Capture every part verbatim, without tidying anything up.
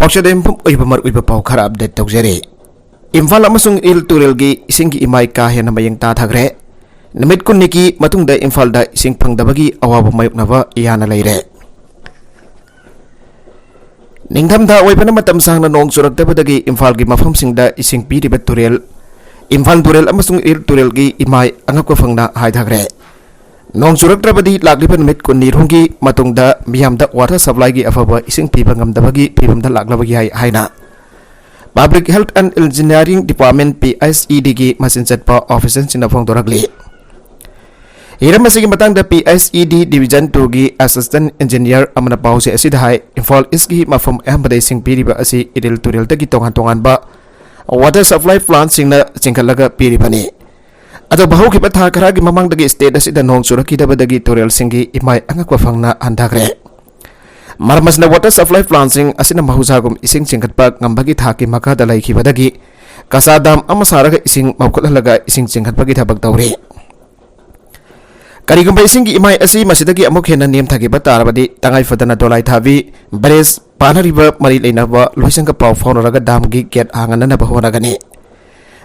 ꯁꯤꯗ ꯌꯨꯝꯐꯝ ꯑꯣꯏꯕ ꯃꯔꯨꯑꯣꯏꯕ ꯄꯥꯎ ꯈꯔ ꯑꯞꯗꯦꯠ ꯇꯧꯖꯔꯤ꯫ ꯏꯝꯐꯥꯜ ꯑꯃꯁꯨꯡ ꯏꯔꯤꯜ ꯇꯨꯔꯦꯜꯒꯤ ꯏꯁꯤꯡꯒꯤ ꯏꯃꯥꯏ ꯀꯥ ꯍꯦꯟꯅ ꯃꯌꯦꯡ ꯇꯥꯊꯈ꯭ꯔꯦ꯫ ꯅꯨꯃꯤꯠ ꯀꯨꯟꯅꯤꯒꯤ ꯃꯇꯨꯡꯗ ꯏꯝꯐꯥꯜꯗ ꯏꯁꯤꯡ ꯐꯪꯗꯕꯒꯤ ꯑꯋꯥꯕ ꯃꯥꯌꯣꯛꯅꯕ ꯌꯥꯅ ꯂꯩꯔꯦ꯫ ꯅꯤꯡꯊꯝꯊꯥ ꯑꯣꯏꯕꯅ ꯃꯇꯝ ꯁꯥꯡꯅ ꯅꯣꯡ ꯆꯨꯔꯛꯇꯕꯗꯒꯤ ꯏꯝꯐꯥꯜꯒꯤ ꯃꯐꯝꯁꯤꯡꯗ ꯏꯁꯤꯡ ꯄꯤꯔꯤꯕ ꯇꯨꯔꯦꯜ, ꯏꯝꯐꯥꯜ ꯇꯨꯔꯦꯜ ꯑꯃꯁꯨꯡ ꯏꯔꯤꯜ ꯇꯨꯔꯦꯜꯒꯤ ꯏꯃꯥꯏ ꯑꯉꯛꯄ ꯐꯪꯅ ꯍꯥꯏꯊꯈ꯭ꯔꯦ꯫ ꯅꯣꯡ ꯆꯨꯔꯛꯇ꯭ꯔꯕꯗꯤ ꯂꯥꯛꯂꯤꯕ ꯅꯨꯃꯤꯠ ꯀꯨꯟꯅꯤꯔꯣꯝꯒꯤ ꯃꯇꯨꯡꯗ ꯃꯤꯌꯥꯝꯗ ꯋꯥꯇꯔ ꯁꯄ꯭ꯂꯥꯏꯒꯤ ꯑꯐꯕ ꯏꯁꯤꯡ ꯄꯤꯕ ꯉꯝꯗꯕꯒꯤ ꯐꯤꯕꯝꯗ ꯂꯥꯛꯂꯕ ꯌꯥꯏ ꯍꯥꯏꯅ Public Health and Engineering Department, P H E D, ꯒꯤ ꯃꯆꯤꯟ ꯆꯠꯄ ꯑꯣꯐꯤꯁꯤꯌꯦꯜꯁꯤꯡꯅ ꯐꯣꯡꯗꯣꯔꯛꯂꯤ꯫ ꯍꯤꯔꯝ ꯑꯁꯤꯒꯤ ꯃꯇꯥꯡꯗ P H E D Division two ꯒꯤ Assistant Engineer ꯑꯃꯅ ꯄꯥꯎꯆꯦ ꯑꯁꯤꯗ ꯍꯥꯏ, ꯏꯝꯐꯥꯜ ꯏꯁꯀꯤ ꯃꯐꯝ ꯑꯌꯥꯝꯕꯗ ꯏꯁꯤꯡ ꯄꯤꯔꯤꯕ ꯑꯁꯤ ꯏꯔꯤꯜ ꯇꯨꯔꯦꯜꯗꯒꯤ ꯇꯣꯉꯥꯟ ꯇꯣꯉꯥꯟꯕ ꯋꯥꯇꯔ ꯁꯄ꯭ꯂꯥꯏ ꯄ꯭ꯂꯥꯟꯁꯤꯡꯅ ꯆꯤꯡꯈꯠꯂꯒ ꯄꯤꯔꯤꯕꯅꯤ꯫ ꯑꯗꯨꯕꯨ ꯍꯧꯈꯤꯕ ꯊꯥ ꯈꯔꯒꯤ ꯃꯃꯥꯡꯗꯒꯤ ꯁ꯭ꯇꯦꯠ ꯑꯁꯤꯗ ꯅꯣꯡ ꯆꯨꯔꯛꯈꯤꯗꯕꯗꯒꯤ ꯇꯨꯔꯦꯜꯁꯤꯡꯒꯤ ꯏꯃꯥꯏ ꯑꯉꯛꯄ ꯐꯪꯅ ꯍꯟꯊꯈ꯭ꯔꯦ꯫ ꯃꯔꯝ ꯑꯁꯤꯅ ꯋꯥꯇꯔ ꯁꯄ꯭ꯂꯥꯏ ꯄ꯭ꯂꯥꯟꯁꯤꯡ ꯑꯁꯤꯅ ꯃꯍꯧꯁꯥꯒꯨꯝ ꯏꯁꯤꯡ ꯆꯤꯡꯈꯠꯄ ꯉꯝꯕꯒꯤ ꯊꯥꯛꯀꯤ ꯃꯈꯥꯗ ꯂꯩꯈꯤꯕꯗꯒꯤ ꯀꯆꯥ ꯗꯥꯝ ꯑꯃ ꯁꯥꯔꯒ ꯏꯁꯤꯡ ꯃꯧꯈꯠꯍꯜꯂꯒ ꯏꯁꯤꯡ ꯆꯤꯡꯈꯠꯄꯒꯤ ꯊꯕꯛ ꯇꯧꯔꯤ꯫ ꯀꯔꯤꯒꯨꯝꯕ ꯏꯁꯤꯡꯒꯤ ꯏꯃꯥꯏ ꯑꯁꯤ ꯃꯁꯤꯗꯒꯤ ꯑꯃꯨꯛ ꯍꯦꯟꯅ ꯅꯦꯝꯊꯈꯤꯕ ꯇꯥꯔꯕꯗꯤ, ꯇꯉꯥꯏ ꯐꯗꯅ ꯗꯣꯂꯥꯏ ꯊꯥꯕꯤ ꯕ꯭ꯔꯦꯖ ꯄꯥꯅꯔꯤꯕ ꯃꯔꯤ ꯂꯩꯅꯕ ꯂꯣꯏꯁꯪꯒ ꯄꯥꯎ ꯐꯥꯎꯅꯔꯒ ꯗꯥꯝꯒꯤ ꯒꯦꯠ ꯍꯥꯡꯍꯟꯅꯅꯕ ꯍꯣꯠꯅꯒꯅꯤ꯫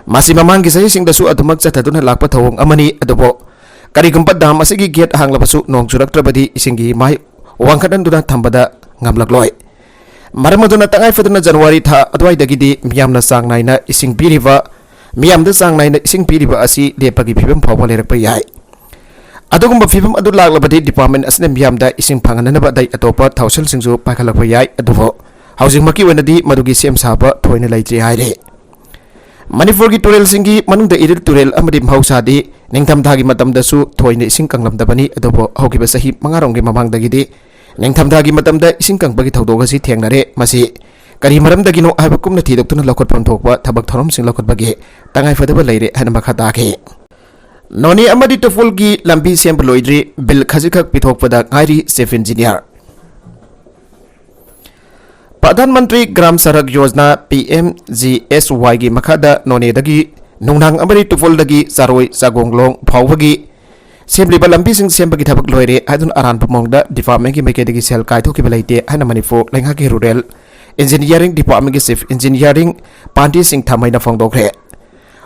ꯃꯁꯤ ꯃꯃꯥꯡꯒꯤ ꯆꯍꯤꯁꯤꯡꯗꯁꯨ ꯑꯗꯨꯃꯛ ꯆꯠꯊꯗꯨꯅ ꯂꯥꯛꯄ ꯊꯧꯑꯣꯡ ꯑꯃꯅꯤ꯫ ꯑꯗꯨꯕꯨ ꯀꯔꯤꯒꯨꯝꯕ ꯗꯥꯝ ꯑꯁꯤꯒꯤ ꯒꯦꯠ ꯍꯥꯡꯂꯕꯁꯨ ꯅꯣꯡ ꯆꯨꯔꯛꯇ꯭ꯔꯕꯗꯤ ꯏꯁꯤꯡꯒꯤ ꯃꯥꯏ ꯋꯥꯡꯈꯠꯍꯟꯗꯨꯅ ꯊꯝꯕꯗ ꯉꯝꯂꯛꯂꯣꯏ꯫ ꯃꯔꯝ ꯑꯗꯨꯅ ꯇꯉꯥꯏ ꯐꯗꯅ ꯖꯅꯋꯥꯔꯤ ꯊꯥ ꯑꯗꯨꯋꯥꯏꯗꯒꯤꯗꯤ ꯃꯤꯌꯥꯝꯅ ꯆꯥꯡ ꯅꯥꯏꯅ ꯏꯁꯤꯡ ꯄꯤꯔꯤꯕ, ꯃꯤꯌꯥꯝꯗ ꯆꯥꯡ ꯅꯥꯏꯅ ꯏꯁꯤꯡ ꯄꯤꯔꯤꯕ ꯑꯁꯤ ꯂꯦꯞꯄꯒꯤ ꯐꯤꯕꯝ ꯐꯥꯎꯕ ꯂꯩꯔꯛꯄ ꯌꯥꯏ꯫ ꯑꯗꯨꯒꯨꯝꯕ ꯐꯤꯕꯝ ꯑꯗꯨ ꯂꯥꯛꯂꯕꯗꯤ ꯗꯤꯄꯥꯔꯠꯃꯦꯟ ꯑꯁꯤꯅ ꯃꯤꯌꯥꯝꯗ ꯏꯁꯤꯡ ꯐꯪꯍꯟꯅꯅꯕ ꯑꯇꯩ ꯑꯇꯣꯞꯄ ꯊꯧꯁꯤꯜꯁꯤꯡꯁꯨ ꯄꯥꯏꯈꯠꯂꯛꯄ ꯌꯥꯏ꯫ ꯑꯗꯨꯕꯨ ꯍꯧꯖꯤꯛꯃꯛꯀꯤ ꯑꯣꯏꯅꯗꯤ ꯃꯗꯨꯒꯤ ꯁꯦꯝ ꯁꯥꯕ ꯊꯣꯏꯅ ꯂꯩꯇ꯭ꯔꯤ ꯍꯥꯏꯔꯤ꯫ ꯃꯅꯤꯄꯨꯔꯒꯤ ꯇꯨꯔꯦꯜꯁꯤꯡꯒꯤ ꯃꯅꯨꯡꯗ ꯏꯔꯤꯜ ꯇꯨꯔꯦꯜ ꯑꯃꯗꯤ ꯃꯍꯧꯁꯥꯗꯤ ꯅꯤꯡꯊꯝꯊꯥꯒꯤ ꯃꯇꯝꯗꯁꯨ ꯊꯣꯏꯅ ꯏꯁꯤꯡ ꯀꯪꯂꯝꯗꯕꯅꯤ꯫ ꯑꯗꯨꯕꯨ ꯍꯧꯈꯤꯕ ꯆꯍꯤ ꯃꯉꯥꯔꯣꯝꯒꯤ ꯃꯃꯥꯡꯗꯒꯤꯗꯤ ꯅꯤꯡꯊꯝꯊꯥꯒꯤ ꯃꯇꯝꯗ ꯏꯁꯤꯡ ꯀꯪꯕꯒꯤ ꯊꯧꯗꯣꯛ ꯑꯁꯤ ꯊꯦꯡꯅꯔꯦ꯫ ꯃꯁꯤ ꯀꯔꯤ ꯃꯔꯝꯗꯒꯤꯅꯣ ꯍꯥꯏꯕ ꯀꯨꯞꯅ ꯊꯤꯗꯣꯛꯇꯨꯅ ꯂꯧꯈꯠꯐꯝ ꯊꯣꯛꯄ ꯊꯕꯛ ꯊꯧꯔꯝꯁꯤꯡ ꯂꯧꯈꯠꯄꯒꯤ ꯇꯉꯥꯏꯐꯗꯕ ꯂꯩꯔꯦ ꯍꯥꯏꯅ ꯃꯈꯥ ꯇꯥꯈꯤ꯫ ꯅꯣꯅꯦ ꯑꯃꯗꯤ ꯇꯨꯄꯨꯜꯒꯤ ꯂꯝꯕꯤ ꯁꯦꯝꯕ ꯂꯣꯏꯗ꯭ꯔꯤ, ꯕꯤꯜ ꯈꯖꯤꯛꯈꯛ ꯄꯤꯊꯣꯛꯄꯗ ꯉꯥꯏꯔꯤ chief engineer. Pradhan Mantri Gram Sadak Yojana, P M G S Y ꯒꯤ ꯃꯈꯥꯗ ꯅꯣꯅꯦꯗꯒꯤ ꯅꯨꯡꯅꯥꯡ ꯑꯃꯗꯤ ꯇꯨꯄꯨꯜꯗꯒꯤ ꯆꯥꯔꯣꯏ ꯆꯥꯒꯣꯡꯂꯣꯡ ꯐꯥꯎꯕꯒꯤ ꯁꯦꯝꯂꯤꯕ ꯂꯝꯕꯤꯁꯤꯡ ꯁꯦꯝꯕꯒꯤ ꯊꯕꯛ ꯂꯣꯏꯔꯦ ꯍꯥꯏꯗꯨꯅ ꯑꯔꯥꯟꯕ ꯃꯑꯣꯡꯗ ꯗꯤꯄꯥꯔꯠꯃꯦꯟꯒꯤ ꯃꯥꯏꯀꯩꯗꯒꯤ ꯁꯦꯜ ꯀꯥꯏꯊꯣꯛꯈꯤꯕ ꯂꯩꯇꯦ ꯍꯥꯏꯅ ꯃꯅꯤꯄꯨꯔ ꯂꯩꯉꯥꯛꯀꯤ ꯔꯨꯔꯦꯜ Engineering Department ꯀꯤ Chief Engineering ꯄꯥꯟꯗꯤ ꯁꯤꯡ ꯊꯥꯃꯩꯅ ꯐꯣꯡꯗꯣꯛꯈ꯭ꯔꯦ꯫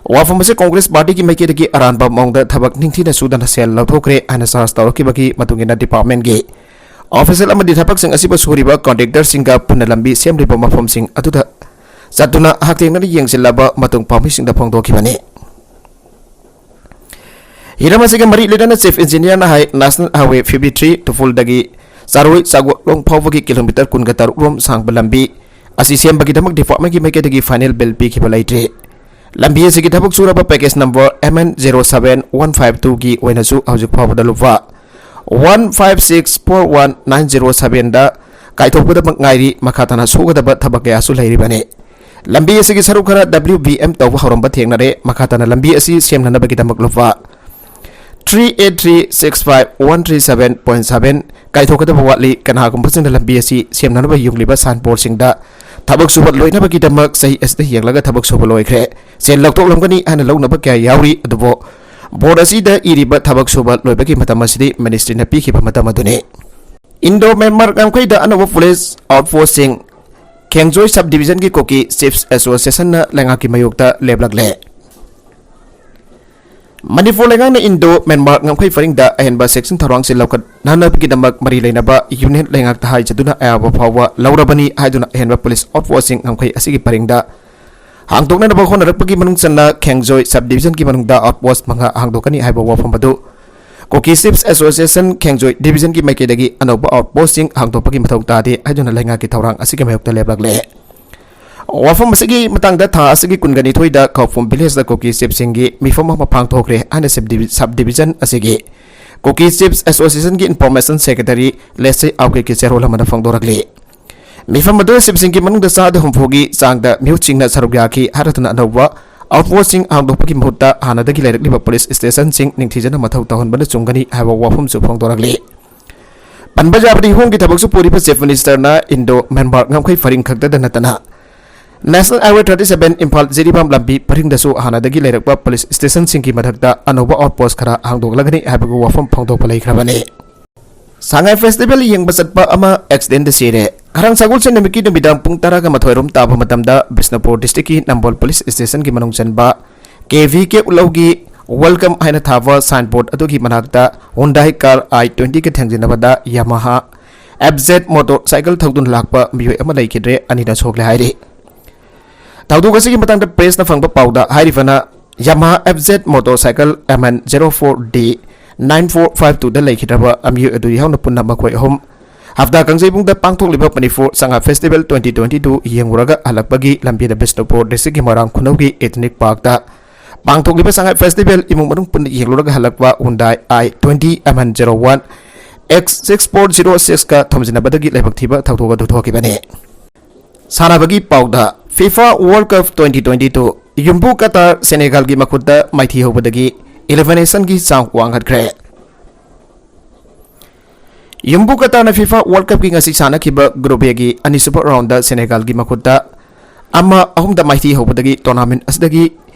ꯋꯥꯐꯝ ꯑꯁꯤ ꯀꯣꯡꯒ꯭ꯔꯦꯁ ꯄꯥꯔꯇꯤꯒꯤ ꯃꯥꯏꯀꯩꯗꯒꯤ ꯑꯔꯥꯟꯕ ꯃꯑꯣꯡꯗ ꯊꯕꯛ ꯅꯤꯡꯊꯤꯅ ꯁꯨꯗꯅ ꯁꯦꯜ ꯂꯧꯊꯣꯛꯈ꯭ꯔꯦ ꯍꯥꯏꯅ ꯆꯥꯔꯖ ꯇꯧꯔꯛꯈꯤꯕꯒꯤ ꯃꯇꯨꯡ ꯏꯟꯅ department ꯀꯤ official ꯑꯃꯗꯤ ꯊꯕꯛꯁꯤꯡ ꯑꯁꯤꯕꯨ ꯁꯨꯔꯤꯕ contractor ꯁꯤꯡꯒ ꯄꯨꯟꯅ ꯂꯝꯕꯤ ꯁꯦꯝꯂꯤꯕ ꯃꯐꯝꯁꯤꯡ ꯑꯗꯨꯗ ꯆꯠꯇꯨꯅ ꯍꯛꯊꯦꯡꯅꯅ ꯌꯦꯡꯁꯤꯜꯂꯕ ꯃꯇꯨꯡ ꯄꯥꯎꯃꯤꯁꯤꯡꯗ ꯐꯣꯡꯗꯣꯛꯈꯤꯕꯅꯤ꯫ ꯍꯤꯔꯝ ꯑꯁꯤꯒ ꯃꯔꯤ ꯂꯩꯅꯅ Chief Engineer ꯅ ꯍꯥꯏ, National Highway fifty three ꯇꯨꯐꯨꯜꯗꯒꯤ ꯆꯥꯔꯣꯏ ꯆꯥꯒꯣꯠꯂꯣꯡ ꯐꯥꯎꯕꯒꯤ kilometre ꯀꯨꯟꯒ ꯇꯔꯨꯛ ꯔꯣꯝ ꯁꯥꯡꯕ ꯂꯝꯕꯤ ꯑꯁꯤ ꯁꯦꯝꯕꯒꯤꯗꯃꯛ department ꯀꯤ ꯃꯥꯏꯀꯩꯗꯒꯤ final bill ꯄꯤꯈꯤꯕ ꯂꯩꯇ꯭ꯔꯤ꯫ ꯂꯝꯕꯤ ꯑꯁꯤꯒꯤ ꯊꯕꯛ ꯁꯨꯔꯕ package number M N zero seven one five two ꯒꯤ ꯑꯣꯏꯅꯁꯨ ꯍꯧꯖꯤꯛ ꯐꯥꯎꯕꯗ ꯂꯨꯄꯥ one five six four one nine zero seven ꯗ ꯀꯥꯏꯊꯣꯛꯀꯗꯕ ꯉꯥꯏꯔꯤ꯫ ꯃꯈꯥ ꯇꯥꯅ ꯁꯨꯒꯗꯕ ꯊꯕꯛ ꯀꯌꯥꯁꯨ ꯂꯩꯔꯤꯕꯅꯤ꯫ ꯂꯝꯕꯤ ꯑꯁꯤꯒꯤ ꯁꯔꯨꯛ ꯈꯔ W B M ꯇꯧꯕ ꯍꯧꯔꯝꯕ ꯊꯦꯡꯅꯔꯦ꯫ ꯃꯈꯥ ꯇꯥꯅ ꯂꯝꯕꯤ ꯑꯁꯤ ꯁꯦꯝꯅꯅꯕꯒꯤꯗꯃꯛ ꯂꯨꯄꯥ three eight three six five one three seven point seven ꯀꯥꯏꯊꯣꯛꯀꯗꯕ ꯋꯥꯠꯂꯤ꯫ ꯀꯅꯥꯒꯨꯝꯕꯁꯤꯡꯅ ꯂꯝꯕꯤ ꯑꯁꯤ ꯁꯦꯝꯅꯅꯕ ꯌꯨꯡꯂꯤꯕ ꯁꯥꯏꯟꯕꯣꯔꯗꯁꯤꯡꯗ ꯊꯕꯛ ꯁꯨꯕ ꯂꯣꯏꯅꯕꯒꯤꯗꯃꯛ ꯆꯍꯤ ꯑꯁꯤꯗ ꯌꯦꯡꯂꯒ ꯊꯕꯛ ꯁꯨꯕ ꯂꯣꯏꯈ꯭ꯔꯦ, ꯁꯦꯜ ꯂꯧꯊꯣꯛꯂꯝꯒꯅꯤ ꯍꯥꯏꯅ ꯂꯧꯅꯕ ꯀꯌꯥ ꯌꯥꯎꯔꯤ꯫ ꯑꯗꯨꯕꯨ ꯕꯣꯔꯗ ꯑꯁꯤꯗ ꯏꯔꯤꯕ ꯊꯕꯛ ꯁꯨꯕ ꯂꯣꯏꯕꯒꯤ ꯃꯇꯝ ꯑꯁꯤꯗꯤ ministry ꯅ ꯄꯤꯈꯤꯕ ꯃꯇꯝ ꯑꯗꯨꯅꯤ꯫ Indo Myanmar ꯉꯝꯈꯩꯗ ꯑꯅꯧꯕ police outpost ꯁꯤꯡ꯫ ꯈꯦꯡꯖꯣꯏ sub division ꯒꯤ ꯀꯨꯀꯤ Chiefs Association ꯅ ꯂꯩꯉꯥꯛꯀꯤ ꯃꯥꯌꯣꯛꯇ ꯂꯦꯞꯂꯛꯂꯦ꯫ ꯃꯅꯤꯄꯨꯔ ꯂꯩꯉꯥꯛꯅ Indo Myanmar ꯉꯝꯈꯩ ꯄꯔꯤꯡꯗ ꯑꯍꯦꯟꯕ section ꯊꯧꯔꯥꯡꯁꯤꯡ ꯂꯧꯈꯠꯅꯅꯕꯒꯤꯗꯃꯛ ꯃꯔꯤ ꯂꯩꯅꯕ union ꯂꯩꯉꯥꯛꯇ ꯍꯥꯏꯖꯗꯨꯅ ꯑꯌꯥꯕ ꯐꯥꯎꯕ ꯂꯧꯔꯕꯅꯤ ꯍꯥꯏꯗꯨꯅ ꯑꯍꯦꯟꯕ police outpost ꯁꯤꯡ ꯉꯝꯈꯩ ꯑꯁꯤꯒꯤ ꯄꯔꯤꯡꯗ ꯍꯥꯡꯗꯣꯛꯅꯅꯕ ꯍꯣꯠꯅꯔꯛꯄꯒꯤ ꯃꯅꯨꯡ ꯆꯟꯅ ꯈꯦꯡꯖꯣꯏ sub division ꯒꯤ ꯃꯅꯨꯡꯗ outpost ꯃꯉꯥ ꯍꯥꯡꯗꯣꯛꯀꯅꯤ ꯍꯥꯏꯕ ꯋꯥꯐꯝ ꯑꯗꯨ Kuki Chiefs Association ꯈꯦꯡꯖꯣꯏ division ꯒꯤ ꯃꯥꯏꯀꯩꯗꯒꯤ ꯑꯅꯧꯕ outpost ꯁꯤꯡ ꯍꯥꯡꯗꯣꯛꯄꯒꯤ ꯃꯊꯧ ꯇꯥꯗꯦ ꯍꯥꯏꯗꯨꯅ ꯂꯩꯉꯥꯛꯀꯤ ꯊꯧꯔꯥꯡ ꯑꯁꯤꯒꯤ ꯃꯥꯌꯣꯛꯇ ꯂꯦꯞꯂꯛꯂꯦ꯫ ꯋꯥꯐꯝ ꯑꯁꯤꯒꯤ ꯃꯇꯥꯡꯗ ꯊꯥ ꯑꯁꯤꯒꯤ ꯀꯨꯟꯒ ꯅꯤꯊꯣꯏꯗ ꯈꯧꯄꯨꯝ village ꯇ Kuki Chiefs ꯁꯤꯡꯒꯤ ꯃꯤꯐꯝ ꯑꯃ ꯄꯥꯡꯊꯣꯛꯈ꯭ꯔꯦ ꯍꯥꯏꯅ sub divi-, sub division ꯑꯁꯤꯒꯤ Kuki Chiefs Association ꯒꯤ information secretary ꯂꯦꯁꯦ ꯑꯥꯎꯀꯦꯠꯀꯤ ꯆꯦꯔꯣꯜ ꯑꯃꯅ ꯐꯣꯡꯗꯣꯔꯛꯂꯤ꯫ ꯃꯤꯐꯝ ꯑꯗꯨ Chiefs ꯁꯤꯡꯒꯤ ꯃꯅꯨꯡꯗ ꯆꯥꯗ ꯍꯨꯝꯐꯨꯒꯤ ꯆꯥꯡꯗ ꯃꯤꯍꯨꯠꯁꯤꯡꯅ ꯁꯔꯨꯛ ꯌꯥꯈꯤ꯫ ꯍꯥꯏꯔꯗꯨꯅ ꯑꯅꯧꯕ outpost ꯁꯤꯡ ꯍꯥꯡꯗꯣꯛꯄꯒꯤ ꯃꯍꯨꯠꯇ ꯍꯥꯟꯅꯗꯒꯤ ꯂꯩꯔꯛꯂꯤꯕ police station ꯁꯤꯡ ꯅꯤꯡꯊꯤꯖꯅ ꯃꯊꯧ ꯇꯧꯍꯟꯕꯅ ꯆꯨꯝꯒꯅꯤ ꯍꯥꯏꯕ ꯋꯥꯐꯝꯁꯨ ꯐꯣꯡꯗꯣꯔꯛꯂꯤ꯫ ꯄꯟꯕ ꯌꯥꯕꯗꯤ ꯍꯣꯝꯒꯤ ꯊꯕꯛꯁꯨ ꯄꯨꯔꯤꯕ Chief Minister ꯅ Indo Myanmar ꯉꯝꯈꯩ ꯄꯔꯤꯡ ꯈꯛꯇꯗ ꯅꯠꯇꯅ National Highway thirty seven Imphal Jiribam ꯂꯝꯕꯤ ꯄꯔꯤꯡꯗꯁꯨ ꯍꯥꯟꯅꯗꯒꯤ ꯂꯩꯔꯛꯄ police station ꯁꯤꯡꯒꯤ ꯃꯊꯛꯇ ꯑꯅꯧꯕ outpost ꯈꯔ ꯍꯥꯡꯗꯣꯛꯂꯒꯅꯤ ꯍꯥꯏꯕꯒꯤ ꯋꯥꯐꯝ ꯐꯣꯡꯗꯣꯛꯄ ꯂꯩꯈ꯭ꯔꯕꯅꯤ꯫ ꯁꯉꯥꯏ ꯐꯦꯁꯇꯤꯚꯦꯜ ꯌꯦꯡꯕ ꯆꯠꯄ ꯑꯃ ꯑꯦꯛꯁꯤꯗꯦꯟꯗ ꯁꯤꯔꯦ꯫ ꯉꯔꯥꯡ ꯁꯒꯣꯜꯁꯦꯟ ꯅꯨꯃꯤꯠꯀꯤ ꯅꯨꯃꯤꯗꯥꯡ ꯄꯨꯡ ꯇꯔꯥꯒ ꯃꯥꯊꯣꯏ ꯔꯣꯝ ꯇꯥꯕ ꯃꯇꯝꯗ ꯕꯤꯁꯅꯨꯄꯨꯔ ꯗꯤꯁꯇ꯭ꯔꯤꯛꯀꯤ ꯅꯝꯕꯣꯜ ꯄꯨꯂꯤꯁ ꯁ꯭ꯇꯦꯁꯟꯒꯤ ꯃꯅꯨꯡ ꯆꯟꯕ ꯀꯦ ꯚꯤ ꯀꯦꯞ ꯎꯂꯧꯒꯤ ꯋꯦꯜꯀꯝ ꯍꯥꯏꯅ ꯊꯥꯕ ꯁꯥꯏꯟ ꯕꯣꯔꯗ ꯑꯗꯨꯒꯤ ꯃꯅꯥꯛꯇ ꯍꯨꯟꯗꯥꯏ ꯀꯥꯔ ꯑꯥꯏ ꯇ꯭ꯋꯦꯟꯇꯤꯒ ꯊꯦꯡꯖꯤꯟꯅꯕꯗ ꯌꯥꯃꯥꯍꯥ ꯑꯦꯐ ꯖꯦꯠ ꯃꯣꯇꯣꯔ ꯁꯥꯏꯀꯜ ꯊꯧꯗꯨꯅ ꯂꯥꯛꯄ ꯃꯤꯑꯣꯏ ꯑꯃ ꯂꯩꯈꯤꯗ꯭ꯔꯦ, ꯑꯅꯤꯅ ꯁꯣꯛꯂꯦ ꯍꯥꯏꯔꯤ꯫ ꯊꯧꯗꯣꯛ ꯑꯁꯤꯒꯤ ꯃꯇꯥꯡꯗ ꯄ꯭ꯔꯦꯁꯅ ꯐꯪꯕ ꯄꯥꯎꯗ ꯍꯥꯏꯔꯤꯕꯅ Yamaha F Z motorcycle M N zero four D nine four five ꯇꯨꯗ ꯂꯩꯈꯤꯗ꯭ꯔꯕ ꯃꯤꯑꯣꯏ ꯑꯗꯨ ꯌꯥꯎꯅ ꯄꯨꯟꯅ ꯃꯈꯣꯏ ꯑꯍꯨꯝ ꯍꯞꯇꯥ ꯀꯥꯡꯖꯩꯕꯨꯡꯗ ꯄꯥꯡꯊꯣꯛꯂꯤꯕ Manipur Sangai festival twenty twenty two ꯌꯦꯡꯂꯨꯔꯒ ꯍꯜꯂꯛꯄꯒꯤ ꯂꯝꯕꯤꯗ ꯕꯤꯁꯅꯨꯄꯨꯔ ꯗꯤꯁꯇ꯭ꯔꯤꯛꯀꯤ ꯃꯣꯏꯔꯥꯡ ꯈꯨꯅꯧꯒꯤ ꯏꯊꯅꯤꯛ ꯄꯥꯔꯛꯇ ꯄꯥꯡꯊꯣꯛꯂꯤꯕ ꯁꯉꯥꯏ ꯐꯦꯁꯇꯤꯚꯦꯜ ꯏꯃꯨꯡ ꯃꯅꯨꯡ ꯄꯨꯟꯅ ꯌꯦꯡꯂꯨꯔꯒ ꯍꯜꯂꯛꯄ ꯍꯨꯟꯗꯥꯏ I twenty M N zero one X six four zero ꯁꯤꯛꯁꯀ ꯊꯣꯝꯖꯤꯟꯅꯕꯗꯒꯤ ꯂꯥꯏꯕꯛ ꯊꯤꯕ ꯊꯧꯗꯣꯛ ꯑꯗꯨ ꯊꯣꯛꯈꯤꯕꯅꯤ꯫ ꯁꯥꯟꯅꯕꯒꯤ ꯄꯥꯎꯗ, FIFA world cup twenty twenty two ꯌꯨꯝꯕꯨ ꯀꯇꯥꯔ ꯁꯦꯅꯦꯒꯥꯜꯒꯤ ꯃꯈꯨꯠꯇ ꯃꯥꯏꯊꯤ ꯍꯧꯕꯗꯒꯤ ꯏꯂꯤꯃꯤꯅꯦꯁꯟꯒꯤ ꯆꯥꯡ ꯋꯥꯡꯈꯠꯈ꯭ꯔꯦ꯫ ꯌꯨꯝꯕꯨ ꯀꯇꯥꯔꯅ ꯐꯤꯐꯥ ꯋꯥꯔꯜ ꯀꯞꯀꯤ ꯉꯁꯤ ꯁꯥꯟꯅꯈꯤꯕ ꯒ꯭ꯔꯨꯞ ꯑꯦꯒꯤ ꯑꯅꯤꯁꯨꯕ ꯔꯥꯎꯟꯗ ꯁꯦꯅꯦꯒꯥꯜꯒꯤ ꯃꯈꯨꯠꯇ ꯑꯃ ꯑꯍꯨꯝꯗ ꯃꯥꯏꯊꯤ ꯍꯧꯕꯗꯒꯤ ꯇꯣꯔꯅꯥꯃꯦꯟ ꯑꯁꯤꯗꯒꯤ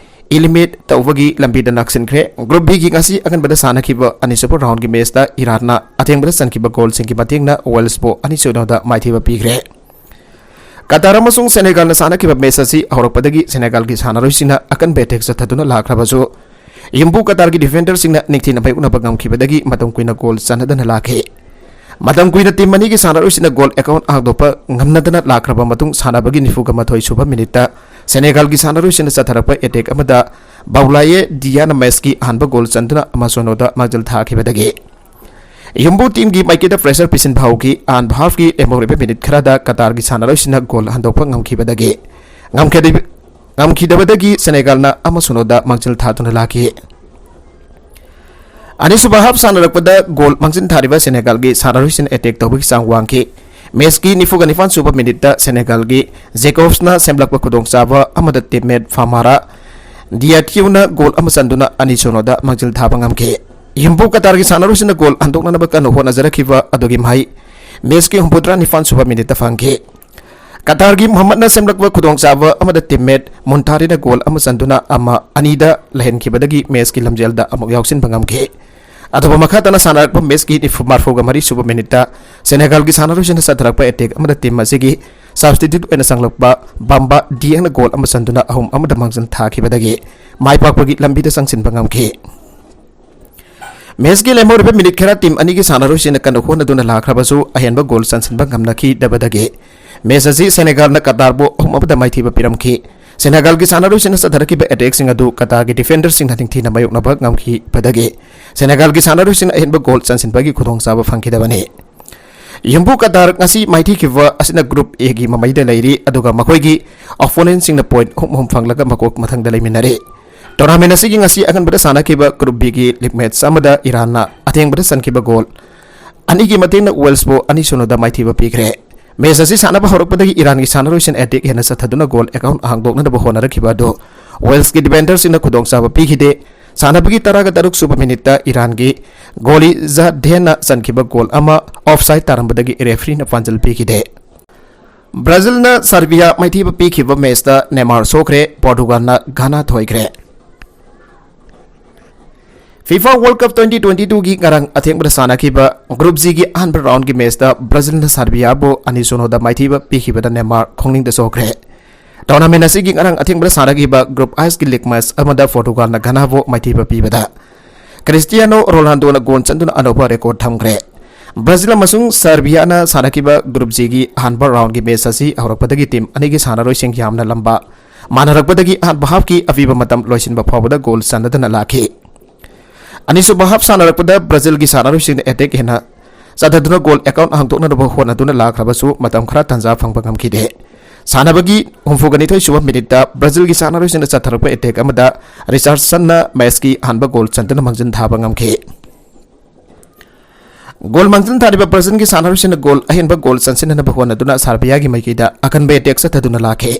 ꯏꯂꯤꯃꯤꯅꯦꯠ ꯇꯧꯕꯒꯤ ꯂꯝꯕꯤꯗ ꯅꯛꯁꯤꯟꯈ꯭ꯔꯦ꯫ ꯒ꯭ꯔꯨꯞ ꯕꯤꯒꯤ ꯉꯁꯤ ꯑꯉꯟꯕꯗ ꯁꯥꯟꯅꯈꯤꯕ ꯑꯅꯤꯁꯨꯕ ꯔꯥꯎꯟꯒꯤ ꯃꯦꯆꯇ ꯏꯔꯥꯟꯅ ꯑꯊꯦꯡꯕꯗ ꯆꯟꯈꯤꯕ ꯒꯣꯜꯁꯤꯡꯒꯤ ꯃꯇꯦꯡꯅ ꯋꯦꯜꯁꯄꯨ ꯑꯅꯤ ꯁꯨꯞꯅꯗ ꯃꯥꯏꯊꯤꯕ ꯄꯤꯈ꯭ꯔꯦ꯫ ꯀꯇꯥꯔ ꯑꯃꯁꯨꯡ ꯁꯦꯅꯦꯒꯥꯜꯅ ꯁꯥꯟꯅꯈꯤꯕ ꯃꯦꯆ ꯑꯁꯤ ꯍꯧꯔꯛꯄꯗꯒꯤ ꯁꯦꯅꯦꯒꯥꯜꯒꯤ ꯁꯥꯟꯅꯔꯣꯏꯁꯤꯡꯅ ꯑꯀꯟꯕ ꯑꯦꯇꯦꯛ ꯆꯠꯊꯗꯨꯅ ꯂꯥꯛꯈ꯭ꯔꯕꯁꯨ, ꯌꯨꯝꯕꯨ ꯀꯇꯥꯔꯒꯤ ꯗꯤꯐꯦꯟꯗꯔꯁꯤꯡꯅ ꯅꯤꯡꯊꯤꯅ ꯃꯥꯌꯣꯛꯅꯕ ꯉꯝꯈꯤꯕꯗꯒꯤ ꯃꯇꯝ ꯀꯨꯏꯅ ꯒꯣꯜ ꯆꯟꯅꯗꯅ ꯂꯥꯛꯈꯤ꯫ ꯃꯇꯝ ꯀꯨꯏꯅ ꯇꯤꯝ ꯑꯅꯤꯒꯤ ꯁꯥꯟꯅꯔꯣꯏꯁꯤꯡꯅ ꯒꯣꯜ ꯑꯦꯀꯥꯎꯟ ꯍꯥꯡꯗꯣꯛꯄ ꯉꯝꯅꯗꯅ ꯂꯥꯛꯈ꯭ꯔꯕ ꯃꯇꯨꯡ, ꯁꯥꯟꯅꯕꯒꯤ ꯅꯤꯐꯨꯒ ꯃꯥꯊꯣꯏ ꯁꯨꯕ ꯃꯤꯅꯤꯠꯇ ꯁꯦꯅꯦꯒꯥꯜꯒꯤ ꯁꯥꯟꯅꯔꯣꯏꯁꯤꯡꯅ ꯆꯠꯊꯔꯛꯄ ꯑꯦꯇꯦꯛ ꯑꯃꯗ ꯕꯥꯎꯂꯥꯌꯦ ꯗꯤꯌꯥꯅ ꯃꯦꯆꯀꯤ ꯑꯍꯥꯟꯕ ꯒꯣꯜ ꯆꯟꯗꯨꯅ ꯑꯃ ꯁꯣꯅꯣꯗ ꯃꯥꯡꯖꯤꯜ ꯊꯥꯈꯤꯕꯗꯒꯤ ꯌꯨꯝꯕꯨ ꯇꯤꯝꯒꯤ ꯃꯥꯏꯀꯩꯗ ꯄ꯭ꯔꯦꯁꯔ ꯄꯤꯁꯤꯟꯕ ꯍꯧꯈꯤ꯫ ꯑꯍꯥꯟꯕ ꯍꯥꯐꯀꯤ ꯂꯦꯝꯍꯧꯔꯤꯕ ꯃꯤꯅꯤꯠ ꯈꯔꯗ ꯀꯇꯥꯔꯒꯤ ꯁꯥꯟꯅꯔꯣꯏꯁꯤꯡꯅ ꯒꯣꯜ ꯍꯟꯗꯣꯛꯄ ꯉꯝꯈꯤꯕꯗꯒꯤ, ꯉꯝꯈꯤꯗꯕ-, ꯉꯝꯈꯤꯗꯕꯗꯒꯤ ꯁꯦꯅꯦꯒꯥꯜꯅ ꯑꯃ ꯁꯣꯅꯣꯗ ꯃꯥꯡꯖꯤꯜ ꯊꯥꯗꯨꯅ ꯂꯥꯛꯈꯤ꯫ ꯑꯅꯤꯁꯨꯕ ꯍꯥꯐ ꯁꯥꯟꯅꯔꯛꯄꯗ ꯒꯣꯜ ꯃꯥꯡꯖꯤꯟ ꯊꯥꯔꯤꯕ ꯁꯦꯅꯦꯒꯥꯜꯒꯤ ꯁꯥꯟꯅꯔꯣꯏꯁꯤꯡꯅ ꯑꯦꯇꯦꯛ ꯇꯧꯕꯒꯤ ꯆꯥꯡ ꯋꯥꯡꯈꯤ꯫ ꯃꯦꯆꯀꯤ ꯅꯤꯐꯨꯒ ꯅꯤꯄꯥꯟ ꯁꯨꯕ ꯃꯤꯅꯤꯠꯇ ꯁꯦꯅꯦꯒꯥꯜꯒꯤ ꯖꯦꯀꯣꯕꯁꯅ ꯁꯦꯝꯂꯛꯄ ꯈꯨꯗꯣꯡꯆꯥꯕ ꯑꯃꯗ ꯇꯤꯝꯃꯦꯠ ꯐꯥꯃꯥꯔꯥ ꯗꯤꯌꯥꯊꯤꯌꯨꯅ ꯒꯣꯜ ꯑꯃ ꯆꯟꯗꯨꯅ ꯑꯅꯤ ꯁꯣꯅꯣꯗ ꯃꯥꯡꯖꯤꯜ ꯊꯥꯕ ꯉꯝꯈꯤ꯫ ꯌꯨꯝꯕꯨ ꯀꯇꯥꯔꯒꯤ ꯁꯥꯟꯅꯔꯣꯏꯁꯤꯡꯅ ꯒꯣꯜ ꯍꯟꯗꯣꯛꯅꯅꯕ ꯀꯟꯅ ꯍꯣꯠꯅꯖꯔꯛꯈꯤꯕ ꯑꯗꯨꯒꯤ ꯃꯍꯩ ꯃꯦꯆꯀꯤ ꯍꯨꯝꯐꯨꯇꯔꯥ ꯅꯤꯄꯥꯟ ꯁꯨꯕ ꯃꯤꯅꯤꯠꯇ ꯐꯪꯈꯤ꯫ ꯀꯇꯥꯔꯒꯤ ꯃꯨꯍꯝꯃꯗꯅ ꯁꯦꯝꯂꯛꯄ ꯈꯨꯗꯣꯡꯆꯥꯕ ꯑꯃꯗ ꯇꯤꯝꯃꯦꯠ ꯃꯨꯟꯇꯥꯔꯤꯅ ꯒꯣꯜ ꯑꯃ ꯆꯟꯗꯨꯅ ꯑꯃ ꯑꯅꯤꯗ ꯂꯩꯍꯟꯈꯤꯕꯗꯒꯤ ꯃꯦꯆꯀꯤ ꯂꯝꯖꯦꯜꯗ ꯑꯃꯨꯛ ꯌꯥꯎꯁꯤꯟꯕ ꯉꯝꯈꯤ꯫ ꯑꯗꯨꯒ ꯃꯈꯥ ꯇꯥꯅ ꯁꯥꯟꯅꯔꯛꯄ ꯃꯦꯆꯀꯤ ꯅꯤꯐꯨ ꯃꯔꯤꯐꯨꯒ ꯃꯔꯤ ꯁꯨꯕ ꯃꯤꯅꯤꯠꯇ ꯁꯦꯅꯦꯒꯥꯜꯒꯤ ꯁꯥꯟꯅꯔꯣꯏꯁꯤꯡꯅ ꯆꯠꯊꯔꯛꯄ ꯑꯦꯇꯦꯛ ꯑꯃꯗ ꯇꯤꯝ ꯑꯁꯤꯒꯤ ꯁꯕꯁꯇꯤꯇ꯭ꯌꯨꯠ ꯑꯣꯏꯅ ꯆꯪꯂꯛꯄ ꯕꯥꯝꯕꯥ ꯗꯤꯌꯦꯡꯅ ꯒꯣꯜ ꯑꯃ ꯆꯟꯗꯨꯅ ꯑꯍꯨꯝ ꯑꯃꯗ ꯃꯥꯡꯖꯤꯜ ꯊꯥꯈꯤꯕꯗꯒꯤ ꯃꯥꯏ ꯄꯥꯛꯄꯒꯤ ꯂꯝꯕꯤꯗ ꯆꯪꯁꯤꯟꯕ ꯉꯝꯈꯤ꯫ ꯃꯦꯆꯀꯤ ꯂꯦꯝꯍꯧꯔꯤꯕ ꯃꯤꯅꯤꯠ ꯈꯔ ꯇꯤꯝ ꯑꯅꯤꯒꯤ ꯁꯥꯟꯅꯔꯣꯏꯁꯤꯡꯅ ꯀꯟꯅ ꯍꯣꯠꯅꯗꯨꯅ ꯂꯥꯛꯈ꯭ꯔꯕꯁꯨ ꯑꯍꯦꯟꯕ ꯒꯣꯜ ꯆꯟꯁꯤꯟꯕ ꯉꯝꯅꯈꯤꯗꯕꯗꯒꯤ ꯃꯦꯆ ꯑꯁꯤ ꯁꯦꯅꯦꯒꯥꯜꯅ ꯀꯇꯥꯔꯕꯨ ꯑꯍꯨꯝ ꯑꯃꯗ ꯃꯥꯏꯊꯤꯕ ꯄꯤꯔꯝꯈꯤ꯫ ꯁꯦꯅꯦꯒꯥꯜꯒꯤ ꯁꯥꯟꯅꯔꯣꯏꯁꯤꯡꯅ ꯆꯠꯊꯔꯛꯈꯤꯕ ꯑꯦꯇꯦꯛꯁꯤꯡ ꯑꯗꯨ ꯀꯇꯥꯔꯒꯤ ꯗꯤꯐꯦꯟꯗꯔꯁꯤꯡꯅ ꯅꯤꯡꯊꯤꯅ ꯃꯥꯌꯣꯛꯅꯕ ꯉꯝꯈꯤꯕꯗꯒꯤ ꯁꯦꯅꯦꯒꯥꯜꯒꯤ ꯁꯥꯟꯅꯔꯣꯏꯁꯤꯡꯅ ꯑꯍꯦꯟꯕ ꯒꯣꯜ ꯆꯟꯁꯤꯟꯕꯒꯤ ꯈꯨꯗꯣꯡꯆꯥꯕ ꯐꯪꯈꯤꯗꯕꯅꯤ꯫ ꯌꯨꯝꯕꯨ ꯀꯇꯥꯔ ꯉꯁꯤ ꯃꯥꯏꯊꯤꯈꯤꯕ ꯑꯁꯤꯅ ꯒ꯭ꯔꯨꯞ ꯑꯦꯒꯤ ꯃꯃꯩꯗ ꯂꯩꯔꯤ, ꯑꯗꯨꯒ ꯃꯈꯣꯏꯒꯤ ꯑꯣꯄꯣꯅꯦꯟꯁꯤꯡꯅ ꯄꯣꯏꯟꯠ ꯑꯍꯨꯝ ꯑꯍꯨꯝ ꯐꯪꯂꯒ ꯃꯀꯣꯛ ꯃꯊꯪꯗ ꯂꯩꯃꯤꯟꯅꯔꯤ꯫ ꯇꯣꯔꯅꯥꯃꯦꯟ ꯑꯁꯤꯒꯤ ꯉꯁꯤ ꯑꯍꯥꯟꯕꯗ ꯁꯥꯟꯅꯈꯤꯕ ꯒ꯭ꯔꯨꯞ ꯕꯤꯒꯤ ꯂꯤꯒ ꯃꯦꯆ ꯑꯃꯗ ꯏꯔꯥꯟꯅ ꯑꯊꯦꯡꯕꯗ ꯆꯟꯈꯤꯕ ꯒꯣꯜ ꯑꯅꯤꯒꯤ ꯃꯇꯦꯡꯅ ꯋꯦꯜꯁꯄꯨ ꯑꯅꯤ ꯁꯨꯞꯅꯗ ꯃꯥꯏꯊꯤꯕ ꯄꯤꯈ꯭ꯔꯦ꯫ ꯃꯦꯆ ꯑꯁꯤ ꯁꯥꯟꯅꯕ ꯍꯧꯔꯛꯄꯗꯒꯤ ꯏꯔꯥꯟꯒꯤ ꯁꯥꯟꯅꯔꯣꯏꯁꯤꯡ ꯑꯦꯇꯦꯛ ꯍꯦꯟꯅ ꯆꯠꯊꯗꯨꯅ ꯒꯣꯜ ꯑꯦꯀꯥꯎꯟ ꯍꯥꯡꯗꯣꯛꯅꯅꯕ ꯍꯣꯠꯅꯔꯛꯈꯤꯕ ꯑꯗꯨ ꯋꯦꯜꯁꯀꯤ ꯗꯤꯐꯦꯟꯗꯔꯁꯤꯡꯅ ꯈꯨꯗꯣꯡꯆꯥꯕ ꯄꯤꯈꯤꯗꯦ꯫ ꯁꯥꯟꯅꯕꯒꯤ ꯇꯔꯥꯒ ꯇꯔꯨꯛ ꯁꯨꯕ ꯃꯤꯅꯤꯠꯇ ꯏꯔꯥꯟꯒꯤ ꯒꯣꯂꯤ ꯖꯥꯗꯦꯟꯅ ꯆꯟꯈꯤꯕ ꯒꯣꯜ ꯑꯃ ꯑꯣꯐꯁꯥꯏꯗ ꯇꯥꯔꯝꯕꯗꯒꯤ ꯔꯦꯐ꯭ꯔꯤꯅ ꯄꯥꯟꯖꯤꯜ ꯄꯤꯈꯤꯗꯦ꯫ ꯕ꯭ꯔꯥꯖꯤꯜꯅ ꯁꯔꯕꯤꯌꯥ ꯃꯥꯏꯊꯤꯕ ꯄꯤꯈꯤꯕ ꯃꯦꯆꯇ ꯅꯦꯃꯥꯔ ꯁꯣꯛꯈ꯭ꯔꯦ, ꯄꯣꯔꯇꯨꯒꯜꯅ ꯘꯥꯅꯥ ꯊꯣꯏꯈ꯭ꯔꯦ꯫ FIFA world cup twenty twenty ꯇꯨꯒꯤ ꯉꯔꯥꯡ ꯑꯊꯦꯡꯕꯗ ꯁꯥꯟꯅꯈꯤꯕ ꯒ꯭ꯔꯨꯞ ꯖꯤꯒꯤ ꯑꯍꯥꯟꯕ ꯔꯥꯎꯟꯒꯤ ꯃꯦꯆꯇ ꯕ꯭ꯔꯥꯖꯤꯜꯅ ꯁꯔꯕꯤꯌꯥꯕꯨ ꯑꯅꯤ ꯁꯨꯞꯅꯗ ꯃꯥꯏꯊꯤꯕ ꯄꯤꯈꯤꯕꯗ ꯅꯦꯃꯥꯔ ꯈꯣꯡꯅꯤꯡꯗ ꯁꯣꯛꯈ꯭ꯔꯦ꯫ ꯇꯣꯔꯅꯥꯃꯦꯟ ꯑꯁꯤꯒꯤ ꯉꯔꯥꯡ ꯑꯊꯦꯡꯕꯗ ꯁꯥꯟꯅꯈꯤꯕ ꯒ꯭ꯔꯨꯞ ꯑꯥꯏꯁꯀꯤ ꯂꯤꯒ ꯃꯦꯆ ꯑꯃꯗ ꯄꯣꯔꯇꯨꯒꯜꯅ ꯘꯥꯅꯥꯕꯨ ꯃꯥꯏꯊꯤꯕ ꯄꯤꯕꯗ ꯀ꯭ꯔꯤꯁꯇꯤꯌꯥꯅꯣ ꯔꯣꯅꯥꯜꯗꯣꯅ ꯒꯣꯜ ꯆꯟꯗꯨꯅ ꯑꯅꯧꯕ ꯔꯦꯀꯣꯔꯗ ꯊꯝꯈ꯭ꯔꯦ꯫ ꯕ꯭ꯔꯥꯖꯤꯜ ꯑꯃꯁꯨꯡ ꯁꯔꯕꯤꯌꯥꯅ ꯁꯥꯟꯅꯈꯤꯕ ꯒ꯭ꯔꯨꯞ ꯖꯤꯒꯤ ꯑꯍꯥꯟꯕ ꯔꯥꯎꯟꯒꯤ ꯃꯦꯆ ꯑꯁꯤ ꯍꯧꯔꯛꯄꯗꯒꯤ ꯇꯤꯝ ꯑꯅꯤꯒꯤ ꯁꯥꯟꯅꯔꯣꯏꯁꯤꯡ ꯌꯥꯝꯅ ꯂꯝꯕ ꯃꯥꯟꯅꯔꯛꯄꯗꯒꯤ ꯑꯍꯥꯟꯕ ꯍꯥꯞꯀꯤ ꯑꯄꯤꯕ ꯃꯇꯝ ꯂꯣꯏꯁꯤꯟꯕ ꯐꯥꯎꯕꯗ ꯒꯣꯜ ꯆꯟꯅꯗꯅ ꯂꯥꯛꯈꯤ꯫ ꯑꯅꯤꯁꯨꯕ ꯍꯥꯞ ꯁꯥꯟꯅꯔꯛꯄꯗ ꯕ꯭ꯔꯥꯖꯤꯜꯒꯤ ꯁꯥꯟꯅꯔꯣꯏꯁꯤꯡꯅ ꯑꯦꯇꯦꯛ ꯍꯦꯟꯅ ꯆꯠꯊꯗꯨꯅ ꯒꯣꯜ ꯑꯦꯀꯥꯎꯟ ꯍꯥꯡꯗꯣꯛꯅꯅꯕ ꯍꯣꯠꯅꯗꯨꯅ ꯂꯥꯛꯈ꯭ꯔꯕꯁꯨ ꯃꯇꯝ ꯈꯔ ꯇꯥꯟꯖꯥ ꯐꯪꯕ ꯉꯝꯈꯤꯗꯦ꯫ ꯁꯥꯟꯅꯕꯒꯤ ꯍꯨꯝꯐꯨꯒ ꯅꯤꯊꯣꯏ ꯁꯨꯕ ꯃꯤꯅꯤꯠꯇ ꯕ꯭ꯔꯥꯖꯤꯜꯒꯤ ꯁꯥꯟꯅꯔꯣꯏꯁꯤꯡꯅ ꯆꯠꯊꯔꯛꯄ ꯑꯦꯇꯦꯛ ꯑꯃꯗ ꯔꯤꯆꯥꯔꯗꯁꯟꯅ ꯃꯦꯆꯀꯤ ꯑꯍꯥꯟꯕ ꯒꯣꯜ ꯆꯟꯗꯨꯅ ꯃꯥꯡꯖꯤꯟ ꯊꯥꯕ ꯉꯝꯈꯤ꯫ ꯒꯣꯜ ꯃꯥꯡꯖꯤꯟ ꯊꯥꯔꯤꯕ ꯕ꯭ꯔꯥꯖꯤꯜꯒꯤ ꯁꯥꯟꯅꯔꯣꯏꯁꯤꯡꯅ ꯒꯣꯜ ꯑꯍꯦꯟꯕ ꯒꯣꯜ ꯆꯟꯁꯤꯟꯅꯅꯕ ꯍꯣꯠꯅꯗꯨꯅ ꯁꯥꯔꯕꯤꯌꯥꯒꯤ ꯃꯥꯏꯀꯩꯗ ꯑꯀꯟꯕ ꯑꯦꯇꯦꯛ ꯆꯠꯊꯗꯨꯅ ꯂꯥꯛꯈꯤ꯫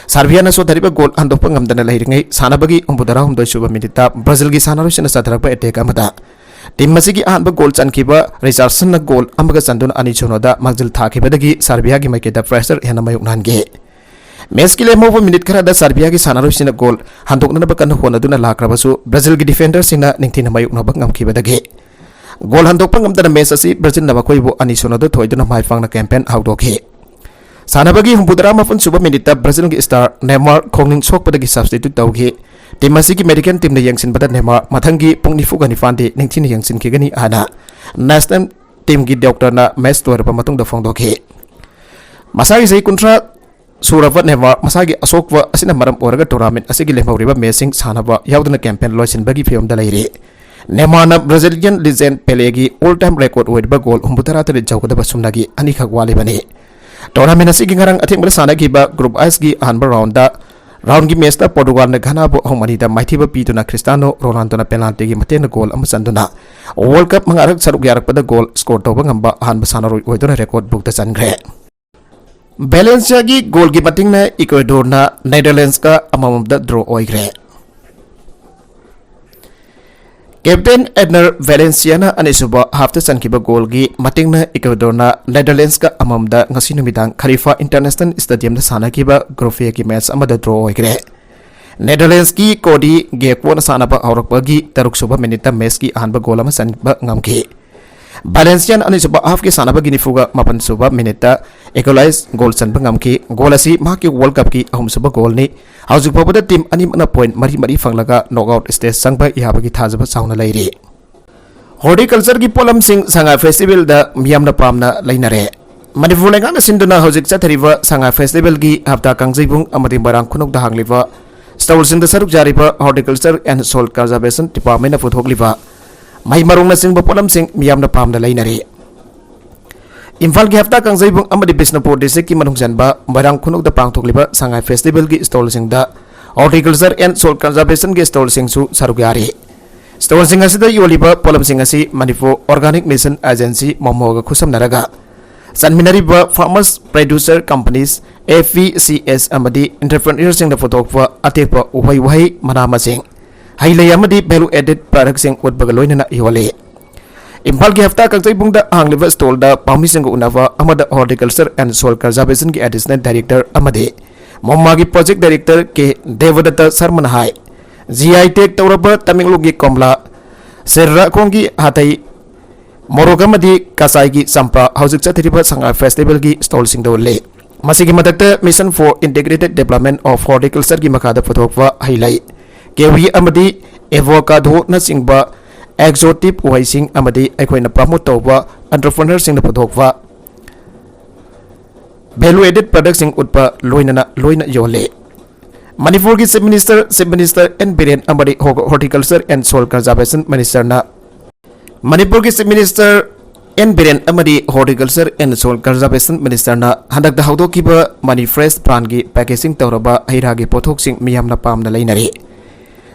ꯁꯥꯔꯕꯤꯌꯥꯅ ꯁꯣꯊꯔꯤꯕ ꯒꯣꯜ ꯍꯟꯗꯣꯛꯄ ꯉꯝꯗꯅ ꯂꯩꯔꯤꯉꯩ ꯁꯥꯟꯅꯕꯒꯤ ꯍꯨꯝꯐꯨꯇꯔꯥꯍꯨꯝꯗꯣꯏ ꯁꯨꯕ ꯃꯤꯅꯤꯠꯇ ꯕ꯭ꯔꯥꯖꯤꯜꯒꯤ ꯁꯥꯟꯅꯔꯣꯏꯁꯤꯡꯅ ꯆꯠꯊꯔꯛꯄ ꯑꯦꯇꯦꯛ ꯑꯃꯗ ꯇꯤꯝ ꯑꯁꯤꯒꯤ ꯑꯍꯥꯟꯕ ꯒꯣꯜ ꯆꯟꯈꯤꯕ ꯔꯤꯆꯥꯔꯗꯁꯟꯅ ꯒꯣꯜ ꯑꯃꯒ ꯆꯟꯗꯨꯅ ꯑꯅꯤ ꯁꯨꯞꯅꯗ ꯃꯥꯡꯖꯤꯜ ꯊꯥꯈꯤꯕꯗꯒꯤ ꯁꯥꯔꯕꯤꯌꯥꯒꯤ ꯃꯥꯏꯀꯩꯗ ꯄ꯭ꯔꯦꯁꯔ ꯍꯦꯟꯅ ꯃꯥꯌꯣꯛꯅꯍꯟꯈꯤ꯫ ꯃꯦꯆꯀꯤ ꯂꯦꯝꯍꯧꯕ ꯃꯤꯅꯤꯠ ꯈꯔꯗ ꯁꯥꯔꯕꯤꯌꯥꯒꯤ ꯁꯥꯟꯅꯔꯣꯏꯁꯤꯡꯅ ꯒꯣꯜ ꯍꯟꯗꯣꯛꯅꯅꯕ ꯀꯟꯅ ꯍꯣꯠꯅꯗꯨꯅ ꯂꯥꯛꯈ꯭ꯔꯕꯁꯨ, ꯕ꯭ꯔꯥꯖꯤꯜꯒꯤ ꯗꯤꯐꯦꯟꯗꯔꯁꯤꯡꯅ ꯅꯤꯡꯊꯤꯅ ꯃꯥꯌꯣꯛꯅꯕ ꯉꯝꯈꯤꯕꯗꯒꯤ ꯒꯣꯜ ꯍꯟꯗꯣꯛꯄ ꯉꯝꯗꯅ ꯃꯦꯆ ꯑꯁꯤ ꯕ꯭ꯔꯥꯖꯤꯜꯅ ꯃꯈꯣꯏꯕꯨ ꯑꯅꯤ ꯁꯨꯅꯗ ꯊꯣꯏꯗꯨꯅ ꯃꯥꯏ ꯄꯥꯛꯅ ꯀꯦꯝꯄꯦꯟ ꯍꯧꯗꯣꯛꯈꯤ꯫ ꯁꯥꯟꯅꯕꯒꯤ ꯍꯨꯝꯐꯨꯇꯔꯥ ꯃꯥꯄꯟ ꯁꯨꯕ ꯃꯤꯅꯤꯠꯇ ꯕ꯭ꯔꯥꯖꯤꯜꯒꯤ ꯁ꯭ꯇꯥꯔ ꯅꯦꯃꯥꯔ ꯈꯣꯡꯅꯤꯡ ꯁꯣꯛꯄꯗꯒꯤ ꯁꯕꯁꯇꯤꯇ꯭ꯌꯨꯠ ꯇꯧꯈꯤ꯫ ꯇꯤꯝ ꯑꯁꯤꯒꯤ ꯃꯦꯗꯤꯀꯦꯜ ꯇꯤꯝꯅ ꯌꯦꯡꯁꯤꯟꯕꯗ ꯅꯦꯃꯥꯔ ꯃꯊꯪꯒꯤ ꯄꯨꯡ ꯅꯤꯐꯨꯒ ꯅꯤꯄꯥꯟꯗꯤ ꯅꯤꯡꯊꯤꯅ ꯌꯦꯡꯁꯤꯟꯈꯤꯒꯅꯤ ꯍꯥꯏꯅ ꯅꯦꯁꯅꯦꯜ ꯇꯤꯝꯒꯤ ꯗꯣꯛꯇꯔꯅ ꯃꯦꯆ ꯂꯣꯏꯔꯕ ꯃꯇꯨꯡꯗ ꯐꯣꯡꯗꯣꯛꯈꯤ꯫ ꯃꯁꯥꯒꯤ ꯆꯍꯤ ꯀꯨꯟꯊ꯭ꯔꯥ ꯁꯨꯔꯕ ꯅꯦꯃꯥꯔ ꯃꯁꯥꯒꯤ ꯑꯁꯣꯛꯄ ꯑꯁꯤꯅ ꯃꯔꯝ ꯑꯣꯏꯔꯒ ꯇꯣꯔꯅꯥꯃꯦꯟꯠ ꯑꯁꯤꯒꯤ ꯂꯦꯝꯍꯧꯔꯤꯕ ꯃꯦꯆꯁꯤꯡ ꯁꯥꯟꯅꯕ ꯌꯥꯎꯗꯅ ꯀꯦꯝꯄꯦꯟ ꯂꯣꯏꯁꯤꯟꯕꯒꯤ ꯐꯤꯕꯝꯗ ꯂꯩꯔꯤ꯫ ꯅꯦꯃꯥꯔꯅ ꯕ꯭ꯔꯥꯖꯤꯂꯤꯌꯟ ꯂꯤꯖꯦꯟꯗ ꯄꯦꯂꯦꯒꯤ ꯑꯣꯜ ꯇꯥꯏꯝ ꯔꯦꯀꯣꯔꯗ ꯑꯣꯏꯔꯤꯕ ꯒꯣꯜ ꯍꯨꯝꯐꯨꯇꯔꯥ ꯇꯔꯦꯠ ꯌꯧꯒꯗꯕ ꯁꯨꯞꯅꯒꯤ ꯑꯅꯤꯈꯛ ꯋꯥꯠꯂꯤꯕꯅꯤ꯫ ꯇꯣꯔꯅꯥꯃꯦꯟꯠ ꯑꯁꯤꯒꯤ ꯉꯔꯥꯡ ꯑꯊꯦꯡꯕꯗ ꯁꯥꯟꯅꯈꯤꯕ ꯒ꯭ꯔꯨꯞ ꯑꯥꯏꯁꯀꯤ ꯑꯍꯥꯟꯕ ꯔꯥꯎꯟꯗ, ꯔꯥꯎꯟꯒꯤ ꯃꯦꯆꯇ ꯄꯣꯔꯇꯨꯒꯥꯜꯅ ꯘꯥꯅꯥꯕꯨ ꯑꯍꯨꯝ ꯑꯅꯤꯗ ꯃꯥꯏꯊꯤꯕ ꯄꯤꯗꯨꯅ ꯈ꯭ꯔꯤꯁꯇꯤꯌꯥꯅꯣ ꯔꯣꯅꯥꯜꯗꯣꯅ ꯄꯦꯅꯥꯜꯇꯤꯒꯤ ꯃꯇꯦꯡꯅ ꯒꯣꯜ ꯑꯃ ꯆꯟꯗꯨꯅ ꯋꯥꯔꯜꯗ ꯀꯞ ꯃꯉꯥꯔꯛ ꯁꯔꯨꯛ ꯌꯥꯔꯛꯄꯗ ꯒꯣꯜ ꯁ꯭ꯀꯣꯔ ꯇꯧꯕ ꯉꯝꯕ ꯑꯍꯥꯟꯕ ꯁꯥꯟꯅꯔꯣꯏ ꯑꯣꯏꯗꯨꯅ ꯔꯦꯀꯣꯔꯗ ꯕꯨꯛꯇ ꯆꯟꯈ꯭ꯔꯦ꯫ ꯚꯦꯂꯦꯟꯁꯤꯌꯥꯒꯤ ꯒꯣꯜꯒꯤ ꯃꯇꯤꯡꯅ ꯏꯀ꯭ꯋꯦꯗꯣꯔꯅ ꯅꯦꯗꯔꯂꯦꯟꯁꯀ ꯑꯃꯃꯝꯗ ꯗ꯭ꯔꯣ ꯑꯣꯏꯈ꯭ꯔꯦ꯫ ꯀꯦꯞꯇꯦꯟ ꯑꯦꯗꯅꯔ ꯚꯦꯂꯦꯟꯁꯤꯌꯥꯅ ꯑꯅꯤꯁꯨꯕ ꯍꯥꯐꯇ ꯆꯟꯈꯤꯕ ꯒꯣꯜꯒꯤ ꯃꯇꯤꯡꯅ ꯏꯀ꯭ꯋꯦꯗꯣꯔꯅ ꯅꯦꯗꯔꯂꯦꯟꯁꯀ ꯑꯃꯃꯝꯗ ꯉꯁꯤ ꯅꯨꯃꯤꯗꯥꯡ ꯈꯂꯤꯐꯥ ꯏꯟꯇꯔꯅꯦꯁꯅꯦꯜ ꯁ꯭ꯇꯦꯗꯤꯌꯝꯗ ꯁꯥꯟꯅꯈꯤꯕ ꯒ꯭ꯔꯨꯞ ꯑꯦꯒꯤ ꯃꯦꯆ ꯑꯃꯗ ꯗ꯭ꯔꯣ ꯑꯣꯏꯈ꯭ꯔꯦ꯫ ꯅꯦꯗꯔꯂꯦꯟꯁꯀꯤ ꯀꯣꯗꯤ ꯒꯦꯛꯄꯣꯅ ꯁꯥꯟꯅꯕ ꯍꯧꯔꯛꯄꯒꯤ ꯇꯔꯨꯛ ꯁꯨꯕ ꯃꯤꯅꯤꯠꯇ ꯃꯦꯆꯀꯤ ꯑꯍꯥꯟꯕ ꯒꯣꯜ ꯑꯃ ꯆꯟꯕ ꯉꯝꯈꯤ꯫ ꯚꯥꯂꯦꯟꯁꯤꯌꯥꯟ ꯑꯅꯤꯁꯨꯕ ꯍꯥꯐꯀꯤ ꯁꯥꯟꯅꯕꯒꯤ ꯅꯤꯐꯨꯒ ꯃꯥꯄꯟ ꯁꯨꯕ ꯃꯤꯅꯤꯠꯇ ꯏꯀ꯭ꯋꯦꯂꯥꯏꯖ ꯒꯣꯜ ꯆꯟꯕ ꯉꯝꯈꯤ꯫ ꯒꯣꯜ ꯑꯁꯤ ꯃꯍꯥꯛꯀꯤ ꯋꯥꯔꯜꯗ ꯀꯞꯀꯤ ꯑꯍꯨꯝꯁꯨꯕ ꯒꯣꯜꯅꯤ꯫ ꯍꯧꯖꯤꯛ ꯐꯥꯎꯕꯗ ꯇꯤꯝ ꯑꯅꯤꯃꯛꯅ ꯄꯣꯏꯟꯠ ꯃꯔꯤ ꯃꯔꯤ ꯐꯪꯂꯒ ꯅꯣꯛꯑꯥꯎꯠ ꯁ꯭ꯇꯦꯖ ꯆꯪꯕ ꯌꯥꯕꯒꯤ ꯊꯥꯖꯕ ꯆꯥꯎꯅ ꯂꯩꯔꯤ꯫ ꯍꯣꯔꯇꯤꯀꯜꯆꯔꯒꯤ ꯄꯣꯠꯂꯝꯁꯤꯡ ꯁꯉꯥꯏ ꯐꯦꯁꯇꯤꯚꯦꯜꯗ ꯃꯤꯌꯥꯝꯅ ꯄꯥꯝꯅ ꯂꯩꯅꯔꯦ꯫ ꯃꯅꯤꯄꯨꯔ ꯂꯩꯉꯥꯛꯅ ꯁꯤꯟꯗꯨꯅ ꯍꯧꯖꯤꯛ ꯆꯠꯊꯔꯤꯕ ꯁꯉꯥꯏ ꯐꯦꯁꯇꯤꯚꯦꯜꯒꯤ ꯍꯞꯇꯥ ꯀꯥꯡꯖꯩꯕꯨꯡ ꯑꯃꯗꯤ ꯃꯣꯏꯔꯥꯡ ꯈꯨꯅꯧꯗ ꯍꯥꯡꯂꯤꯕ ꯁ꯭ꯇꯣꯜꯁꯤꯡꯗ ꯁꯔꯨꯛ ꯌꯥꯔꯤꯕ ꯍꯣꯔꯇꯤꯀꯜꯆꯔ ꯑꯦꯟ ꯁꯣꯏꯜ ꯀꯟꯖꯔꯕꯦꯁꯟ ꯗꯤꯄꯥꯔꯠꯃꯦꯟꯅ ꯄꯨꯊꯣꯛꯂꯤꯕ ꯃꯍꯩ ꯃꯔꯣꯡꯅꯆꯤꯡꯕ ꯄꯣꯠꯂꯝꯁꯤꯡ ꯃꯤꯌꯥꯝꯅ ꯄꯥꯝꯅ ꯂꯩꯅꯔꯤ꯫ ꯏꯝꯐꯥꯜꯒꯤ ꯍꯞꯇꯥ ꯀꯥꯡꯖꯩꯕꯨꯡ ꯑꯃꯗꯤ ꯕꯤꯁꯅꯨꯄꯨꯔ ꯗꯤꯁꯇ꯭ꯔꯤꯛꯀꯤ ꯃꯅꯨꯡ ꯆꯟꯕ ꯃꯣꯏꯔꯥꯡ ꯈꯨꯅꯧꯗ ꯄꯥꯡꯊꯣꯛꯂꯤꯕ ꯁꯉꯥꯏ ꯐꯦꯁꯇꯤꯚꯦꯜꯒꯤ ꯁ꯭ꯇꯣꯜꯁꯤꯡꯗ ꯍꯣꯔꯇꯤꯀꯜꯆꯔ ꯑꯦꯟ ꯁꯣꯏꯜ ꯀꯟꯖꯔꯕꯦꯁꯟꯒꯤ ꯁ꯭ꯇꯣꯜꯁꯤꯡꯁꯨ ꯁꯔꯨꯛ ꯌꯥꯔꯤ꯫ ꯁ꯭ꯇꯣꯜꯁꯤꯡ ꯑꯁꯤꯗ ꯌꯣꯜꯂꯤꯕ ꯄꯣꯠꯂꯝꯁꯤꯡ ꯑꯁꯤ ꯃꯅꯤꯄꯨꯔ ꯑꯣꯔꯒꯥꯅꯤꯛ ꯃꯤꯁꯟ ꯑꯦꯖꯦꯟꯁꯤ ꯃꯣꯃꯣꯒ ꯈꯨꯠꯁꯝꯅꯔꯒ ꯆꯟꯃꯤꯟꯅꯔꯤꯕ farmers producer companies, F P C S ꯑꯃꯗꯤ ꯑꯦꯟꯇꯔꯄ꯭ꯔꯦꯅꯔꯁꯤꯡꯅ ꯄꯨꯊꯣꯛꯄ ꯑꯇꯦꯛꯄ ꯎꯍꯩ ꯋꯥꯍꯩ, ꯃꯅꯥ ꯃꯁꯤꯡ, ꯍꯩ ꯂꯩ ꯑꯃꯗꯤ ꯚꯦꯂꯨ ꯑꯦꯗꯦꯗ ꯄ꯭ꯔꯗꯛꯁꯤꯡ ꯎꯠꯄꯒ ꯂꯣꯏꯅꯅ ꯌꯣꯜꯂꯤ꯫ ꯏꯝꯐꯥꯜꯒꯤ ꯍꯞꯇꯥ ꯀꯥꯡꯖꯩꯕꯨꯡꯗ ꯍꯥꯡꯂꯤꯕ ꯁ꯭ꯇꯣꯜꯗ ꯄꯥꯝꯃꯤꯁꯤꯡꯒ ꯎꯅꯕ ꯑꯃꯗ ꯍꯣꯔꯇꯤꯀꯜꯆꯔ ꯑꯦꯟ ꯁꯣꯏꯜ ꯀꯟꯖꯔꯕꯦꯁꯟꯒꯤ ꯑꯦꯗꯤꯁꯅꯦꯜ ꯗꯥꯏꯔꯦꯛꯇꯔ ꯑꯃꯗꯤ ꯃꯣꯃꯥꯒꯤ project director ꯀꯦ ꯗꯦꯕꯗꯠꯇ ꯁꯔꯃꯅ ꯍꯥꯏ, ꯖꯤ ꯑꯥꯏ tag ꯇꯧꯔꯕ ꯇꯃꯦꯡꯂꯣꯡꯒꯤ ꯀꯣꯝꯂꯥ, ꯁꯦꯔꯔꯥꯈꯣꯡꯒꯤ ꯍꯥꯊꯩ, ꯃꯣꯔꯣꯛ ꯑꯃꯗꯤ ꯀꯆꯥꯏꯒꯤ ꯆꯝꯄ꯭ꯔꯥ ꯍꯧꯖꯤꯛ ꯆꯠꯊꯔꯤꯕ ꯁꯉꯥꯏ festivalꯒꯤ stallꯁꯤꯡꯗ ꯎꯠꯂꯤ꯫ ꯃꯁꯤꯒꯤ ꯃꯊꯛꯇ Mission for Integrated Development of Horticultureꯒꯤ ꯃꯈꯥꯗ ꯄꯨꯊꯣꯛꯄ ꯍꯩ ꯂꯩ, ꯀꯦꯋꯤ ꯑꯃꯗꯤ avocadoꯅꯆꯤꯡꯕ exotic ꯎꯍꯩꯁꯤꯡ ꯑꯃꯗꯤ ꯑꯩꯈꯣꯏꯅ promote ꯇꯧꯕ entrepreneurꯁꯤꯡꯅ ꯄꯨꯊꯣꯛꯄ value added productꯁꯤꯡ ꯎꯠꯄ ꯂꯣꯏꯅꯅ ꯂꯣꯏꯅ ꯌꯣꯜꯂꯤ꯫ ꯃꯅꯤꯄꯨꯔꯒꯤ Chief Minister, Chief Minister N Biren ꯑꯃꯗꯤ Ho-, Horticulture and Soil Conservation Ministerꯅ, ꯃꯅꯤꯄꯨꯔꯒꯤ Chief Minister ꯑꯦꯟ ꯕꯤꯔꯦꯟ ꯑꯃꯗꯤ Horticulture and Soil Conservation Ministerꯅ ꯍꯟꯗꯛꯇ ꯍꯧꯗꯣꯛꯈꯤꯕ Money Fresh brandꯀꯤ packaging ꯇꯧꯔꯕ ꯍꯩ ꯔꯥꯒꯤ ꯄꯣꯠꯊꯣꯛꯁꯤꯡ ꯃꯤꯌꯥꯝꯅ ꯄꯥꯝꯅ ꯂꯩꯅꯔꯤ꯫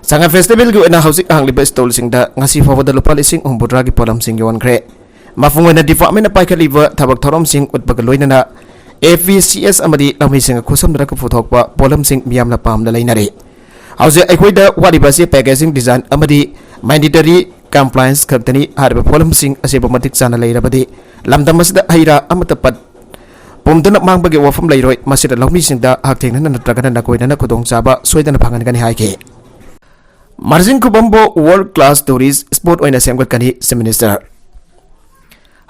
ꯁꯉꯥꯏ festivalꯒꯤ ꯑꯣꯏꯅ ꯍꯧꯖꯤꯛ ꯍꯥꯡꯂꯤꯕ stallꯁꯤꯡꯗ ꯉꯁꯤ ꯐꯥꯎꯕꯗ ꯂꯨꯄꯥ ꯂꯤꯁꯤꯡ ꯍꯨꯝꯐꯨꯇꯔꯥꯒꯤ ꯄꯣꯠꯂꯝꯁꯤꯡ ꯌꯣꯟꯈ꯭ꯔꯦ꯫ ꯃꯄꯨꯡ ꯑꯣꯏꯅ departmentꯅ ꯄꯥꯏꯈꯠꯂꯤꯕ ꯊꯕꯛ ꯊꯧꯔꯝꯁꯤꯡ ꯎꯠꯄꯒ ꯂꯣꯏꯅꯅ A P C S ꯑꯃꯗꯤ ꯂꯧꯃꯤꯁꯤꯡꯒ ꯈꯨꯠꯁꯝꯅꯔꯒ ꯄꯨꯊꯣꯛꯄ ꯄꯣꯠꯂꯝꯁꯤꯡ ꯃꯤꯌꯥꯝꯅ ꯄꯥꯝꯅ ꯂꯩꯅꯔꯤ꯫ ꯍꯧꯖꯤꯛ ꯑꯩꯈꯣꯏꯗ ꯋꯥꯠꯂꯤꯕ ꯑꯁꯤ packaging design ꯑꯃꯗꯤ mandatory compliance ꯈꯛꯇꯅꯤ꯫ ꯍꯥꯏꯔꯤꯕ ꯄꯣꯠꯂꯝꯁꯤꯡ ꯑꯁꯤꯕꯨ ꯃꯇꯤꯛ ꯆꯥꯅ ꯂꯩꯔꯕꯗꯤ ꯂꯝꯗꯝ ꯑꯁꯤꯗ ꯍꯩ ꯔꯥ ꯑꯃꯠꯇ ꯄꯠ ꯄꯨꯝꯗꯨꯅ ꯃꯥꯡꯕꯒꯤ ꯋꯥꯐꯝ ꯂꯩꯔꯣꯏ꯫ ꯃꯁꯤꯗ ꯂꯧꯃꯤꯁꯤꯡꯗ ꯍꯛꯊꯦꯡꯅꯅ ꯅꯠꯇ꯭ꯔꯒꯅ ꯅꯀꯣꯏꯅꯅ ꯈꯨꯗꯣꯡꯆꯥꯕ ꯁꯣꯏꯗꯅ ꯐꯪꯍꯟꯒꯅꯤ ꯍꯥꯏꯈꯤ꯫ Marjing ꯈꯨꯕꯝꯕꯨ world class tourist spot ꯑꯣꯏꯅ ꯁꯦꯝꯒꯠꯀꯅꯤ, Chief Minister꯫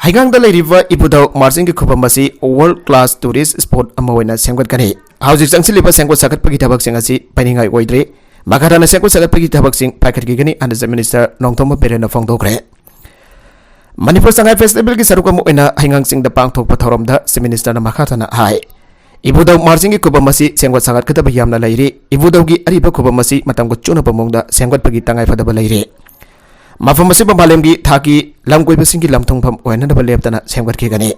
ꯍꯩꯉꯥꯡꯗ ꯂꯩꯔꯤꯕ ꯏꯕꯨꯙꯧ ꯃꯥꯔꯖꯤꯡꯒꯤ ꯈꯨꯕꯝ ꯑꯁꯤ world class tourist spot ꯑꯃ ꯑꯣꯏꯅ ꯁꯦꯝꯒꯠꯀꯅꯤ꯫ ꯍꯧꯖꯤꯛ ꯆꯪꯁꯤꯜꯂꯤꯕ ꯁꯦꯝꯒꯠ ꯁꯥꯒꯠꯄꯒꯤ ꯊꯕꯛꯁꯤꯡ ꯑꯁꯤ ꯄꯥꯏꯅꯤꯡꯉꯥꯏ ꯑꯣꯏꯗ꯭ꯔꯤ꯫ ꯃꯈꯥ ꯇꯥꯅ ꯁꯦꯝꯒꯠ ꯁꯥꯒꯠꯄꯒꯤ ꯊꯕꯛꯁꯤꯡ ꯄꯥꯏꯈꯠꯈꯤꯒꯅꯤ ꯍꯥꯏꯅ Chief Minister ꯅꯣꯡꯊꯣꯝꯕꯝ ꯕꯤꯔꯦꯟꯅ ꯐꯣꯡꯗꯣꯛꯈ꯭ꯔꯦ꯫ ꯃꯅꯤꯄꯨꯔ ꯁꯉꯥꯏ festivalꯒꯤ ꯁꯔꯨꯛ ꯑꯃ ꯑꯣꯏꯅ ꯍꯩꯉꯥꯡ ꯆꯤꯡꯗ ꯄꯥꯡꯊꯣꯛꯄ ꯊꯧꯔꯝꯗ Chief Ministerꯅ ꯃꯈꯥ ꯇꯥꯅ ꯍꯥꯏ, ꯏꯕꯨꯙꯧ ꯃꯥꯔꯖꯤꯡꯒꯤ ꯈꯨꯕꯝ ꯑꯁꯤ ꯁꯦꯝꯒꯠ ꯁꯥꯒꯠꯀꯗꯕ ꯌꯥꯝꯅ ꯂꯩꯔꯤ꯫ ꯏꯕꯨꯙꯧꯒꯤ ꯑꯔꯤꯕ ꯈꯨꯕꯝ ꯑꯁꯤ ꯃꯇꯝꯒ ꯆꯨꯅꯕ ꯃꯑꯣꯡꯗ ꯁꯦꯝꯒꯠꯄꯒꯤ ꯇꯉꯥꯏ ꯐꯗꯕ ꯂꯩꯔꯤ꯫ ꯃꯐꯝ ꯑꯁꯤꯕꯨ ꯃꯥꯂꯦꯝꯒꯤ ꯊꯥꯛꯀꯤ ꯂꯝ ꯀꯣꯏꯕꯁꯤꯡꯒꯤ ꯂꯝ ꯊꯨꯡꯐꯝ ꯑꯣꯏꯍꯟꯅꯕ ꯂꯦꯞꯇꯅ ꯁꯦꯝꯒꯠꯈꯤꯒꯅꯤ꯫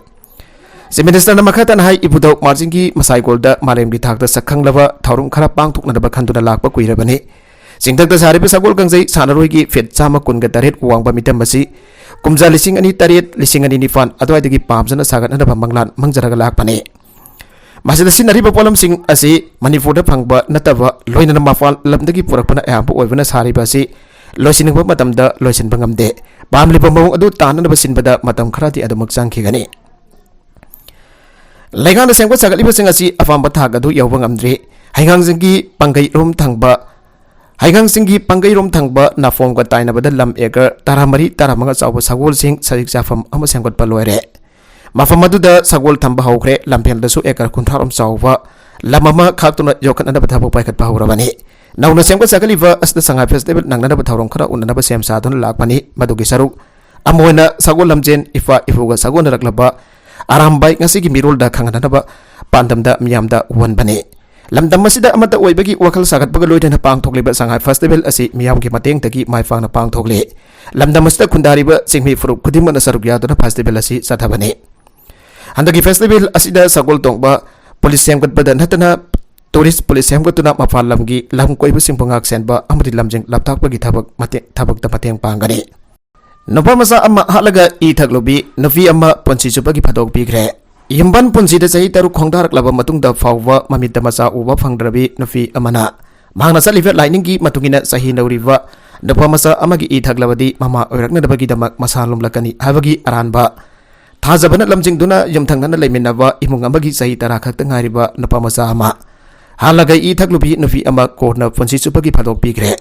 Chief Ministerꯅ ꯃꯈꯥ ꯇꯥꯅ ꯍꯥꯏ, ꯏꯕꯨꯙꯧ ꯃꯥꯔꯖꯤꯡꯒꯤ ꯃꯁꯥꯏꯀꯣꯜꯗ ꯃꯥꯂꯦꯝꯒꯤ ꯊꯥꯛꯇ ꯁꯛꯈꯪꯂꯕ ꯊꯧꯔꯝ ꯈꯔ ꯄꯥꯡꯊꯣꯛꯅꯅꯕ ꯈꯟꯗꯨꯅ ꯂꯥꯛꯄ ꯀꯨꯏꯔꯕꯅꯤ꯫ ꯆꯤꯡꯊꯛꯇ ꯁꯥꯔꯤꯕ ꯁꯒꯣꯜ ꯀꯥꯡꯖꯩ ꯁꯥꯟꯅꯔꯣꯏꯒꯤ feet ꯆꯥꯝꯃ ꯀꯨꯟꯒ ꯇꯔꯦꯠ ꯋꯥꯡꯕ ꯃꯤꯇꯝ ꯑꯁꯤ ꯀꯨꯝꯖꯥ ꯂꯤꯁꯤꯡ ꯑꯅꯤ ꯇꯔꯦꯠ, ꯂꯤꯁꯤꯡ ꯑꯅꯤ ꯅꯤꯄꯥꯟ ꯑꯗꯨꯋꯥꯏꯗꯒꯤ ꯄꯥꯝꯖꯅ ꯁꯥꯒꯠꯅꯅꯕ ꯃꯪꯂꯥꯟ ꯃꯪꯖꯔꯒ ꯂꯥꯛꯄꯅꯤ꯫ ꯃꯁꯤꯗ ꯁꯤꯖꯤꯟꯅꯔꯤꯕ ꯄꯣꯠꯂꯝꯁꯤꯡ ꯑꯁꯤ ꯃꯅꯤꯄꯨꯔꯗ ꯐꯪꯕ ꯅꯠꯇꯕ ꯂꯣꯏꯅꯅ ꯃꯄꯥꯟ ꯂꯝꯗꯒꯤ ꯄꯨꯔꯛꯄꯅ ꯑꯌꯥꯝꯕ ꯑꯣꯏꯕꯅ ꯁꯥꯔꯤꯕ ꯑꯁꯤ ꯂꯣꯏꯁꯤꯟꯅꯤꯡꯕ ꯃꯇꯝꯗ ꯂꯣꯏꯁꯤꯟꯕ ꯉꯝꯗꯦ꯫ ꯄꯥꯝꯂꯤꯕ ꯃꯑꯣꯡ ꯑꯗꯨ ꯇꯥꯟꯅꯅꯕ ꯁꯤꯟꯕꯗ ꯃꯇꯝ ꯈꯔꯗꯤ ꯑꯗꯨꯃꯛ ꯆꯪꯈꯤꯒꯅꯤ꯫ ꯂꯩꯉꯥꯛꯅ ꯁꯦꯝꯒꯠ ꯁꯥꯒꯠꯂꯤꯕꯁꯤꯡ ꯑꯁꯤ ꯑꯄꯥꯝꯕ ꯊꯥꯛ ꯑꯗꯨ ꯌꯧꯕ ꯉꯝꯗ꯭ꯔꯤ꯫ ꯍꯩꯉꯥꯡꯁꯤꯡꯒꯤ ꯄꯥꯡꯒꯩꯔꯣꯝ ꯊꯪꯕ, ꯍꯩꯉꯥꯡꯁꯤꯡꯒꯤ ꯄꯥꯡꯒꯩꯔꯣꯝ ꯊꯪꯕ ꯅꯥꯐꯣꯝꯒ ꯇꯥꯏꯅꯕꯗ ꯂꯝ ꯑꯦꯀꯔ ꯇꯔꯥꯃꯔꯤ, ꯇꯔꯥꯃꯉꯥ ꯆꯥꯎꯕ ꯁꯒꯣꯜꯁꯤꯡ ꯁꯖꯤꯛ ꯆꯥꯐꯝ ꯑꯃ ꯁꯦꯝꯒꯠꯄ ꯂꯣꯏꯔꯦ꯫ ꯃꯐꯝ ꯑꯗꯨꯗ ꯁꯒꯣꯜ ꯊꯝꯕ ꯍꯧꯈ꯭ꯔꯦ꯫ ꯂꯝꯐꯦꯜꯗꯁꯨ ꯑꯦꯀꯔ ꯀꯨꯟꯊ꯭ꯔꯥ ꯔꯣꯝ ꯆꯥꯎꯕ ꯂꯝ ꯑꯃ ꯈꯥꯛꯇꯨꯅ ꯌꯣꯛꯈꯠꯅꯅꯕ ꯊꯕꯛ ꯄꯥꯏꯈꯠꯄ ꯍꯧꯔꯕꯅꯤ꯫ ꯅꯧꯅ ꯁꯦꯝꯒꯠ ꯁꯥꯒꯠꯂꯤꯕ ꯑꯁꯤꯗ ꯁꯉꯥꯏ ꯐꯦꯁꯇꯤꯚꯦꯜ ꯅꯪꯅꯅꯕ ꯊꯧꯔꯝ ꯈꯔ ꯎꯠꯅꯅꯕ ꯁꯦꯝ ꯁꯥꯗꯨꯅ ꯂꯥꯛꯄꯅꯤ꯫ ꯃꯗꯨꯒꯤ ꯁꯔꯨꯛ ꯑꯃ ꯑꯣꯏꯅ ꯁꯒꯣꯜ ꯂꯝꯖꯦꯟ ꯏꯄꯥ ꯏꯄꯨꯒ ꯁꯥꯒꯣꯟꯅꯔꯛꯂꯕ ꯑꯔꯥꯝꯕꯥꯏ ꯉꯁꯤꯒꯤ ꯃꯤꯔꯣꯜꯗ ꯈꯪꯍꯟꯅꯅꯕ ꯄꯥꯟꯗꯝꯗ ꯃꯤꯌꯥꯝꯗ ꯎꯍꯟꯕꯅꯤ꯫ ꯂꯝꯗꯝ ꯑꯁꯤꯗ ꯑꯃꯠꯇ ꯑꯣꯏꯕꯒꯤ ꯋꯥꯈꯜ ꯁꯥꯒꯠꯄꯒ ꯂꯣꯏꯅꯅ ꯄꯥꯡꯊꯣꯛꯂꯤꯕ ꯁꯉꯥꯏ ꯐꯦꯁꯇꯤꯚꯦꯜ ꯑꯁꯤ ꯃꯤꯌꯥꯝꯒꯤ ꯃꯇꯦꯡꯗꯒꯤ ꯃꯥꯏ ꯄꯥꯛꯅ ꯄꯥꯡꯊꯣꯛꯂꯤ꯫ ꯂꯝꯗꯝ ꯑꯁꯤꯗ ꯈꯨꯟꯗꯥꯔꯤꯕ ꯆꯤꯡꯃꯤ ꯐꯨꯔꯨꯞ ꯈꯨꯗꯤꯡꯃꯛꯅ ꯁꯔꯨꯛ ꯌꯥꯗꯨꯅ ꯐꯦꯁꯇꯤꯚꯦꯜ ꯑꯁꯤ ꯆꯠꯊꯕꯅꯤ꯫ ꯍꯟꯗꯛꯀꯤ ꯐꯦꯁꯇꯤꯚꯦꯜ ꯑꯁꯤꯗ ꯁꯒꯣꯜ ꯇꯣꯡꯕ ꯄꯨꯂꯤꯁ ꯁꯦꯝꯒꯠꯄꯗ ꯅꯠꯇꯅ ꯇꯨꯔꯤꯁ ꯄꯨꯂꯤꯁ ꯁꯦꯝꯒꯠꯇꯨꯅ ꯃꯄꯥꯟ ꯂꯝꯒꯤ ꯂꯝ ꯀꯣꯏꯕꯁꯤꯡꯕꯨ ꯉꯥꯛ ꯁꯦꯟꯕ ꯑꯃꯗꯤ ꯂꯝꯖꯤꯡ ꯂꯝꯇꯥꯛꯄꯒꯤ ꯊꯕꯛ ꯃꯇꯦ-, ꯊꯕꯛꯇ ꯃꯇꯦꯡ ꯄꯥꯡꯒꯅꯤ꯫ ꯅꯨꯄꯥ ꯃꯆꯥ ꯑꯃ ꯍꯥꯠꯂꯒ ꯏ ꯊꯛꯂꯨꯕꯤ ꯅꯨꯄꯤ ꯑꯃ ꯄꯨꯟꯁꯤ ꯆꯨꯞꯄꯒꯤ ꯐꯥꯗꯣꯛ ꯄꯤꯈ꯭ꯔꯦ꯫ ꯌꯨꯝꯕꯥꯟ ꯄꯨꯟꯁꯤꯗ ꯆꯍꯤ ꯇꯔꯨꯛ ꯈꯣꯡꯗꯥꯔꯛꯂꯕ ꯃꯇꯨꯡꯗ ꯐꯥꯎꯕ ꯃꯃꯤꯠꯇ ꯃꯆꯥ ꯎꯕ ꯐꯪꯗ꯭ꯔꯕꯤ ꯅꯨꯄꯤ ꯑꯃꯅ ꯃꯍꯥꯛꯅ ꯆꯠꯂꯤꯕ ꯂꯥꯏꯅꯤꯡꯒꯤ ꯃꯇꯨꯡ ꯏꯟꯅ ꯆꯍꯤ ꯅꯧꯔꯤꯕ ꯅꯨꯄꯥ ꯃꯆꯥ ꯑꯃꯒꯤ ꯏ ꯊꯛꯂꯕꯗꯤ ꯃꯃꯥ ꯑꯣꯏꯔꯛꯅꯅꯕꯒꯤꯗꯃꯛ ꯃꯁꯥ ꯂꯨꯝꯂꯛꯀꯅꯤ ꯍꯥꯏꯕꯒꯤ ꯑꯔꯥꯟꯕ ꯊꯥꯖꯕꯅ ꯂꯝꯖꯤꯡꯗꯨꯅ ꯌꯨꯝꯊꯪꯅꯅ ꯂꯩꯃꯤꯟꯅꯕ ꯏꯃꯨꯡ ꯑꯃꯒꯤ ꯆꯍꯤ ꯇꯔꯥ ꯈꯛꯇ ꯉꯥꯏꯔꯤꯕ ꯅꯨꯄꯥ ꯃꯆꯥ ꯑꯃ ꯍꯥꯠꯂꯒ ꯏ ꯊꯛꯂꯨꯕꯤ ꯅꯨꯄꯤ ꯑꯃ ꯀꯣꯔꯠꯅ ꯄꯨꯟꯁꯤ ꯆꯨꯞꯄꯒꯤ ꯐꯥꯗꯣꯛ ꯄꯤꯈ꯭ꯔꯦ꯫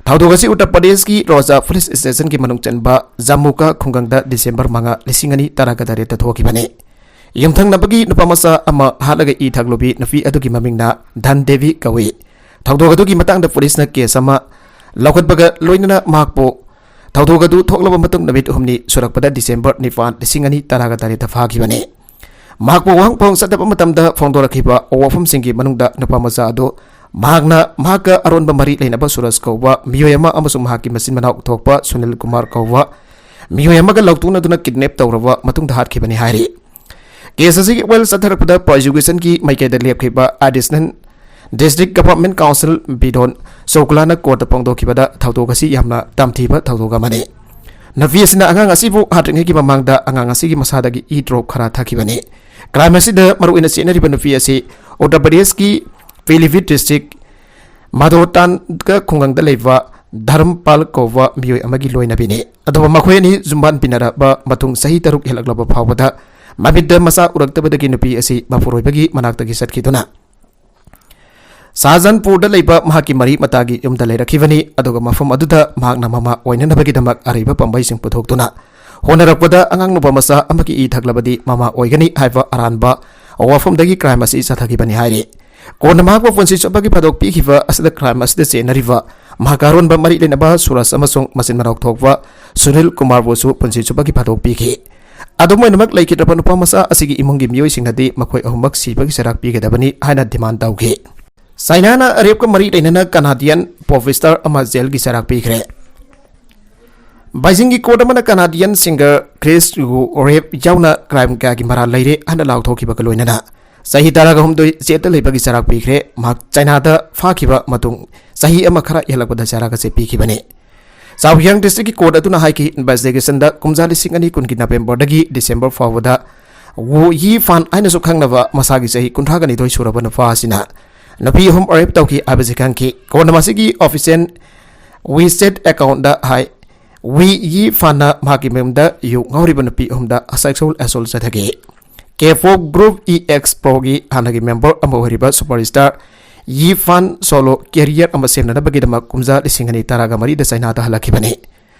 ꯊꯧꯗꯣꯛ ꯑꯁꯤ ꯎꯠꯇꯔ ꯄ꯭ꯔꯗꯦꯁꯀꯤ ꯔꯣꯖꯥ ꯄꯨꯂꯤꯁ ꯁ꯭ꯇꯦꯁꯟꯒꯤ ꯃꯅꯨꯡ ꯆꯟꯕ ꯖꯝꯃꯨꯀꯥ ꯈꯨꯡꯒꯪꯗ ꯗꯤꯁꯦꯝꯕꯔ ꯃꯉꯥ, ꯂꯤꯁꯤꯡ ꯑꯅꯤ ꯇꯔꯥꯒ ꯇꯔꯦꯠꯇ ꯊꯣꯛꯈꯤꯕꯅꯤ꯫ ꯌꯨꯝꯊꯪꯅꯕꯒꯤ ꯅꯨꯄꯥ ꯃꯆꯥ ꯑꯃ ꯍꯥꯠꯂꯒ ꯏ ꯊꯛꯂꯨꯕꯤ ꯅꯨꯄꯤ ꯑꯗꯨꯒꯤ ꯃꯃꯤꯡꯅ ꯙꯟ ꯗꯦꯕꯤ ꯀꯧꯏ꯫ ꯊꯧꯗꯣꯛ ꯑꯗꯨꯒꯤ ꯃꯇꯥꯡꯗ ꯄꯨꯂꯤꯁꯅ ꯀꯦꯁ ꯑꯃ ꯂꯧꯈꯠꯄꯒ ꯂꯣꯏꯅꯅ ꯃꯍꯥꯛꯄꯨ ꯊꯧꯗꯣꯛ ꯑꯗꯨ ꯊꯣꯛꯂꯕ ꯃꯇꯨꯡ ꯅꯨꯃꯤꯠ ꯍꯨꯝꯅꯤ ꯁꯨꯔꯛꯄꯗ ꯗꯤꯁꯦꯝꯕꯔ ꯅꯤꯄꯥꯟ, ꯂꯤꯁꯤꯡ ꯑꯅꯤ ꯇꯔꯥꯒ ꯇꯔꯦꯠꯇ ꯐꯥꯈꯤꯕꯅꯤ꯫ ꯃꯍꯥꯛꯄꯨ ꯋꯥꯍꯪ ꯐꯥꯎ ꯆꯠꯊꯕ ꯃꯇꯝꯗ ꯐꯣꯡꯗꯣꯔꯛꯈꯤꯕ ꯋꯥꯐꯝꯁꯤꯡꯒꯤ ꯃꯅꯨꯡꯗ ꯅꯨꯄꯥ ꯃꯆꯥ ꯑꯗꯨ ꯃꯍꯥꯛꯅ ꯃꯍꯥꯛꯀ ꯑꯔꯣꯟꯕ ꯃꯔꯤ ꯂꯩꯅꯕ ꯁꯨꯔꯖ ꯀꯧꯕ ꯃꯤꯑꯣꯏ ꯑꯃ ꯑꯃꯁꯨꯡ ꯃꯍꯥꯛꯀꯤ ꯃꯆꯤꯟ ꯃꯅꯥꯎ ꯊꯣꯛꯄ ꯁꯨꯅꯤꯜ ꯀꯨꯃꯥꯔ ꯀꯧꯕ ꯃꯤꯑꯣꯏ ꯑꯃꯒ ꯂꯧꯊꯣꯛꯅꯗꯨꯅ ꯀꯤꯗꯅꯦꯞ ꯇꯧꯔꯕ ꯃꯇꯨꯡꯗ ꯍꯥꯠꯈꯤꯕꯅꯤ ꯍꯥꯏꯔꯤ꯫ ꯀꯦꯁ ꯑꯁꯤꯒꯤ ꯋꯥꯌꯦꯜ ꯆꯠꯊꯔꯛꯄꯗ ꯄ꯭ꯔꯣꯁꯤꯀ꯭ꯌꯨꯁꯟꯒꯤ ꯃꯥꯏꯀꯩꯗ ꯂꯦꯞꯈꯤꯕ ꯑꯦꯗꯤꯁꯅꯦꯜ ꯗꯤꯁꯇ꯭ꯔꯤꯛ ꯒꯚꯔꯟꯃꯦꯟꯠ ꯀꯥꯎꯟꯁꯤꯜ ꯕꯤꯗꯣꯟ ꯆꯧꯒꯨꯂꯥꯅ ꯀꯣꯔꯠꯇ ꯐꯣꯡꯗꯣꯛꯈꯤꯕꯗ ꯊꯧꯗꯣꯛ ꯑꯁꯤ ꯌꯥꯝꯅ ꯇꯝꯊꯤꯕ ꯊꯧꯗꯣꯛ ꯑꯃꯅꯤ꯫ ꯅꯨꯄꯤ ꯑꯁꯤꯅ ꯑꯉꯥꯡ ꯑꯁꯤꯕꯨ ꯍꯥꯠꯇ꯭ꯔꯤꯉꯩꯒꯤ ꯃꯃꯥꯡꯗ ꯑꯉꯥꯡ ꯑꯁꯤꯒꯤ ꯃꯁꯥꯗꯒꯤ ꯏ ꯗ꯭ꯔꯣꯞ ꯈꯔ ꯊꯛꯈꯤꯕꯅꯤ꯫ ꯀ꯭ꯔꯥꯏꯝ ꯑꯁꯤꯗ ꯃꯔꯨꯑꯣꯏꯅ ꯆꯦꯟꯅꯔꯤꯕ ꯅꯨꯄꯤ ꯑꯁꯤ ꯎꯠꯇꯔ ꯄ꯭ꯔꯗꯦꯁꯀꯤ ꯄꯤꯂꯤꯚꯤꯠ ꯗꯤꯁꯇ꯭ꯔꯤꯛ ꯃꯥꯗꯣꯇꯥꯟꯒ ꯈꯨꯡꯒꯪꯗ ꯂꯩꯕ ꯙꯔꯝꯄꯥꯜ ꯀꯧꯕ ꯃꯤꯑꯣꯏ ꯑꯃꯒꯤ ꯂꯣꯏꯅꯕꯤꯅꯤ꯫ ꯑꯗꯨꯕꯨ ꯃꯈꯣꯏ ꯑꯅꯤ ꯌꯨꯝꯕꯥꯟ ꯄꯤꯅꯔꯕ ꯃꯇꯨꯡ ꯆꯍꯤ ꯇꯔꯨꯛ ꯍꯦꯜꯂꯛꯂꯕ ꯐꯥꯎꯕꯗ ꯃꯃꯤꯠꯇ ꯃꯆꯥ ꯎꯔꯛꯇꯕꯗꯒꯤ ꯅꯨꯄꯤ ꯑꯁꯤ ꯃꯄꯨꯔꯣꯏꯕꯒꯤ ꯃꯅꯥꯛꯇꯒꯤ ꯆꯠꯈꯤꯗꯨꯅ ꯁꯥꯍꯖꯥꯟꯄꯨꯔꯗ ꯂꯩꯕ ꯃꯍꯥꯛꯀꯤ ꯃꯔꯤ ꯃꯇꯥꯒꯤ ꯌꯨꯝꯗ ꯂꯩꯔꯛꯈꯤꯕꯅꯤ, ꯑꯗꯨꯒ ꯃꯐꯝ ꯑꯗꯨꯗ ꯃꯍꯥꯛꯅ ꯃꯃꯥ ꯑꯣꯏꯅꯅꯕꯒꯤꯗꯃꯛ ꯑꯔꯩꯕ ꯄꯥꯝꯕꯩꯁꯤꯡ ꯄꯨꯊꯣꯛꯇꯨꯅ ꯍꯣꯠꯅꯔꯛꯄꯗ ꯑꯉꯥꯡ ꯅꯨꯄꯥ ꯃꯆꯥ ꯑꯃꯒꯤ ꯏ ꯊꯛꯂꯕꯗꯤ ꯃꯃꯥ ꯑꯣꯏꯒꯅꯤ ꯍꯥꯏꯕ ꯑꯔꯥꯟꯕ ꯋꯥꯐꯝꯗꯒꯤ ꯀ꯭ꯔꯥꯏꯝ ꯑꯁꯤ ꯆꯠꯊꯈꯤꯕꯅꯤ ꯍꯥꯏꯔꯤ꯫ ꯀꯣꯟꯅ ꯃꯍꯥꯛꯄꯨ ꯄꯨꯟꯁꯤ ꯆꯨꯞꯄꯒꯤ ꯐꯥꯗꯣꯛ ꯄꯤꯈꯤꯕ ꯑꯁꯤꯗ ꯀ꯭ꯔꯥꯏꯝ ꯑꯁꯤꯗ ꯆꯦꯟꯅꯔꯤꯕ ꯃꯍꯥꯛꯀ ꯑꯔꯣꯟꯕ ꯃꯔꯤ ꯂꯩꯅꯕ ꯁꯨꯔꯖ ꯑꯃꯁꯨꯡ ꯃꯆꯤꯟ ꯃꯅꯥꯎ ꯊꯣꯛꯄ ꯁꯨꯅꯤꯜ ꯀꯨꯃꯥꯔꯕꯨꯁꯨ ꯄꯨꯟꯁꯤ ꯆꯨꯞꯄꯒꯤ ꯐꯥꯗꯣꯛ ꯄꯤꯈꯤ꯫ ꯑꯗꯨꯝ ꯑꯣꯏꯅꯃꯛ, ꯂꯩꯈꯤꯗ꯭ꯔꯕ ꯅꯨꯄꯥ ꯃꯆꯥ ꯑꯁꯤꯒꯤ ꯏꯃꯨꯡꯒꯤ ꯃꯤꯑꯣꯏꯁꯤꯡꯅꯗꯤ ꯃꯈꯣꯏ ꯑꯍꯨꯝꯃꯛ ꯁꯤꯕꯒꯤ ꯆꯩꯔꯥꯛ ꯄꯤꯒꯗꯕꯅꯤ ꯍꯥꯏꯅ ꯗꯤꯃꯥꯟ ꯇꯧꯈꯤ꯫ ꯆꯥꯏꯅꯥꯅ ꯔꯦꯞꯀ ꯃꯔꯤ ꯂꯩꯅꯅ ꯀꯅꯥꯗꯤꯌꯟ ꯄꯣꯞ ꯁ꯭ꯇꯥꯔ ꯑꯃ ꯖꯦꯜꯒꯤ ꯆꯩꯔꯥꯛ ꯄꯤꯈ꯭ꯔꯦ꯫ ꯕꯩꯖꯤꯡꯒꯤ ꯀꯣꯔꯠ ꯑꯃꯅ ꯀꯅꯥꯗꯤꯌꯟ ꯁꯤꯡꯒꯔ ꯀ꯭ꯔꯤꯁ ꯋꯨ ꯔꯦꯞ ꯌꯥꯎꯅ ꯀ꯭ꯔꯥꯏꯝ ꯀꯌꯥꯒꯤ ꯃꯔꯥꯜ ꯂꯩꯔꯦ ꯍꯥꯏꯅ ꯂꯥꯎꯊꯣꯛꯈꯤꯕꯒ ꯂꯣꯏꯅꯅ ꯆꯍꯤ ꯇꯔꯥꯒ ꯍꯨꯝꯗꯣꯏ ꯖꯦꯜꯗ ꯂꯩꯕꯒꯤ ꯆꯩꯔꯥꯛ ꯄꯤꯈ꯭ꯔꯦ꯫ ꯃꯍꯥꯛ ꯆꯥꯏꯅꯥꯗ ꯐꯥꯈꯤꯕ ꯃꯇꯨꯡ ꯆꯍꯤ ꯑꯃ ꯈꯔ ꯍꯦꯜꯂꯛꯄꯗ ꯆꯩꯔꯥꯛ ꯑꯁꯤ ꯄꯤꯈꯤꯕꯅꯤ꯫ ꯆꯥꯎꯍꯤꯌꯥꯡ ꯗꯤꯁꯇ꯭ꯔꯤꯛꯀꯤ ꯀꯣꯔꯠ ꯑꯗꯨꯅ ꯍꯥꯏꯈꯤ, ꯏꯟꯚꯦꯁꯇꯤꯒꯦꯁꯟꯗ ꯀꯨꯝꯖꯥ ꯂꯤꯁꯤꯡ ꯑꯅꯤ ꯀꯨꯟꯒꯤ ꯅꯕꯦꯝꯕꯔꯗꯒꯤ ꯗꯤꯁꯦꯝꯕꯔ ꯐꯥꯎꯕꯗ ꯋꯨ ꯌꯤ ꯐꯥꯟ ꯍꯥꯏꯅꯁꯨ ꯈꯪꯅꯕ ꯃꯁꯥꯒꯤ ꯆꯍꯤ ꯀꯨꯟꯊ꯭ꯔꯥꯒ ꯅꯤꯊꯣꯏ ꯁꯨꯔꯕ ꯅꯨꯄꯥ ꯑꯁꯤꯅ ꯅꯨꯄꯤ ꯑꯍꯨꯝ ꯔꯦꯞ ꯇꯧꯈꯤ ꯍꯥꯏꯕꯁꯤ ꯈꯪꯈꯤ꯫ ꯀꯣꯟꯅ ꯃꯁꯤꯒꯤ ꯑꯣꯐꯤꯁꯤꯌꯦꯜ ꯋꯤꯆꯦꯠ ꯑꯦꯀꯥꯎꯟꯗ ꯍꯥꯏ, ꯋꯤ ꯌꯤ ꯐꯥꯟꯅ ꯃꯍꯥꯛꯀꯤ ꯃꯌꯨꯝꯗ ꯌꯨ ꯉꯥꯎꯔꯤꯕ ꯅꯨꯄꯤ ꯑꯍꯨꯝꯗ ꯁꯦꯛꯁꯨꯑꯦꯜ ꯑꯦꯁꯣꯜ ꯆꯠꯊꯈꯤ꯫ ꯀꯦ ꯄꯣꯞ ꯒ꯭ꯔꯨꯞ ꯏ ꯑꯦꯛꯁ ꯄ꯭ꯔꯣꯒꯤ ꯍꯥꯟꯅꯒꯤ ꯃꯦꯝꯕꯔ ꯑꯃ ꯑꯣꯏꯔꯤꯕ ꯁꯨꯄꯔ ꯁ꯭ꯇꯥꯔ ꯌꯤ ꯐꯥꯟ ꯁꯣꯂꯣ ꯀꯦꯔꯤꯌꯔ ꯑꯃ ꯁꯦꯝꯅꯅꯕꯒꯤꯗꯃꯛ ꯀꯨꯝꯖꯥ ꯂꯤꯁꯤꯡ ꯑꯅꯤ ꯇꯔꯥꯒ ꯃꯔꯤꯗ ꯆꯥꯏꯅꯥꯗ ꯍꯜꯂꯛꯈꯤꯕꯅꯤ꯫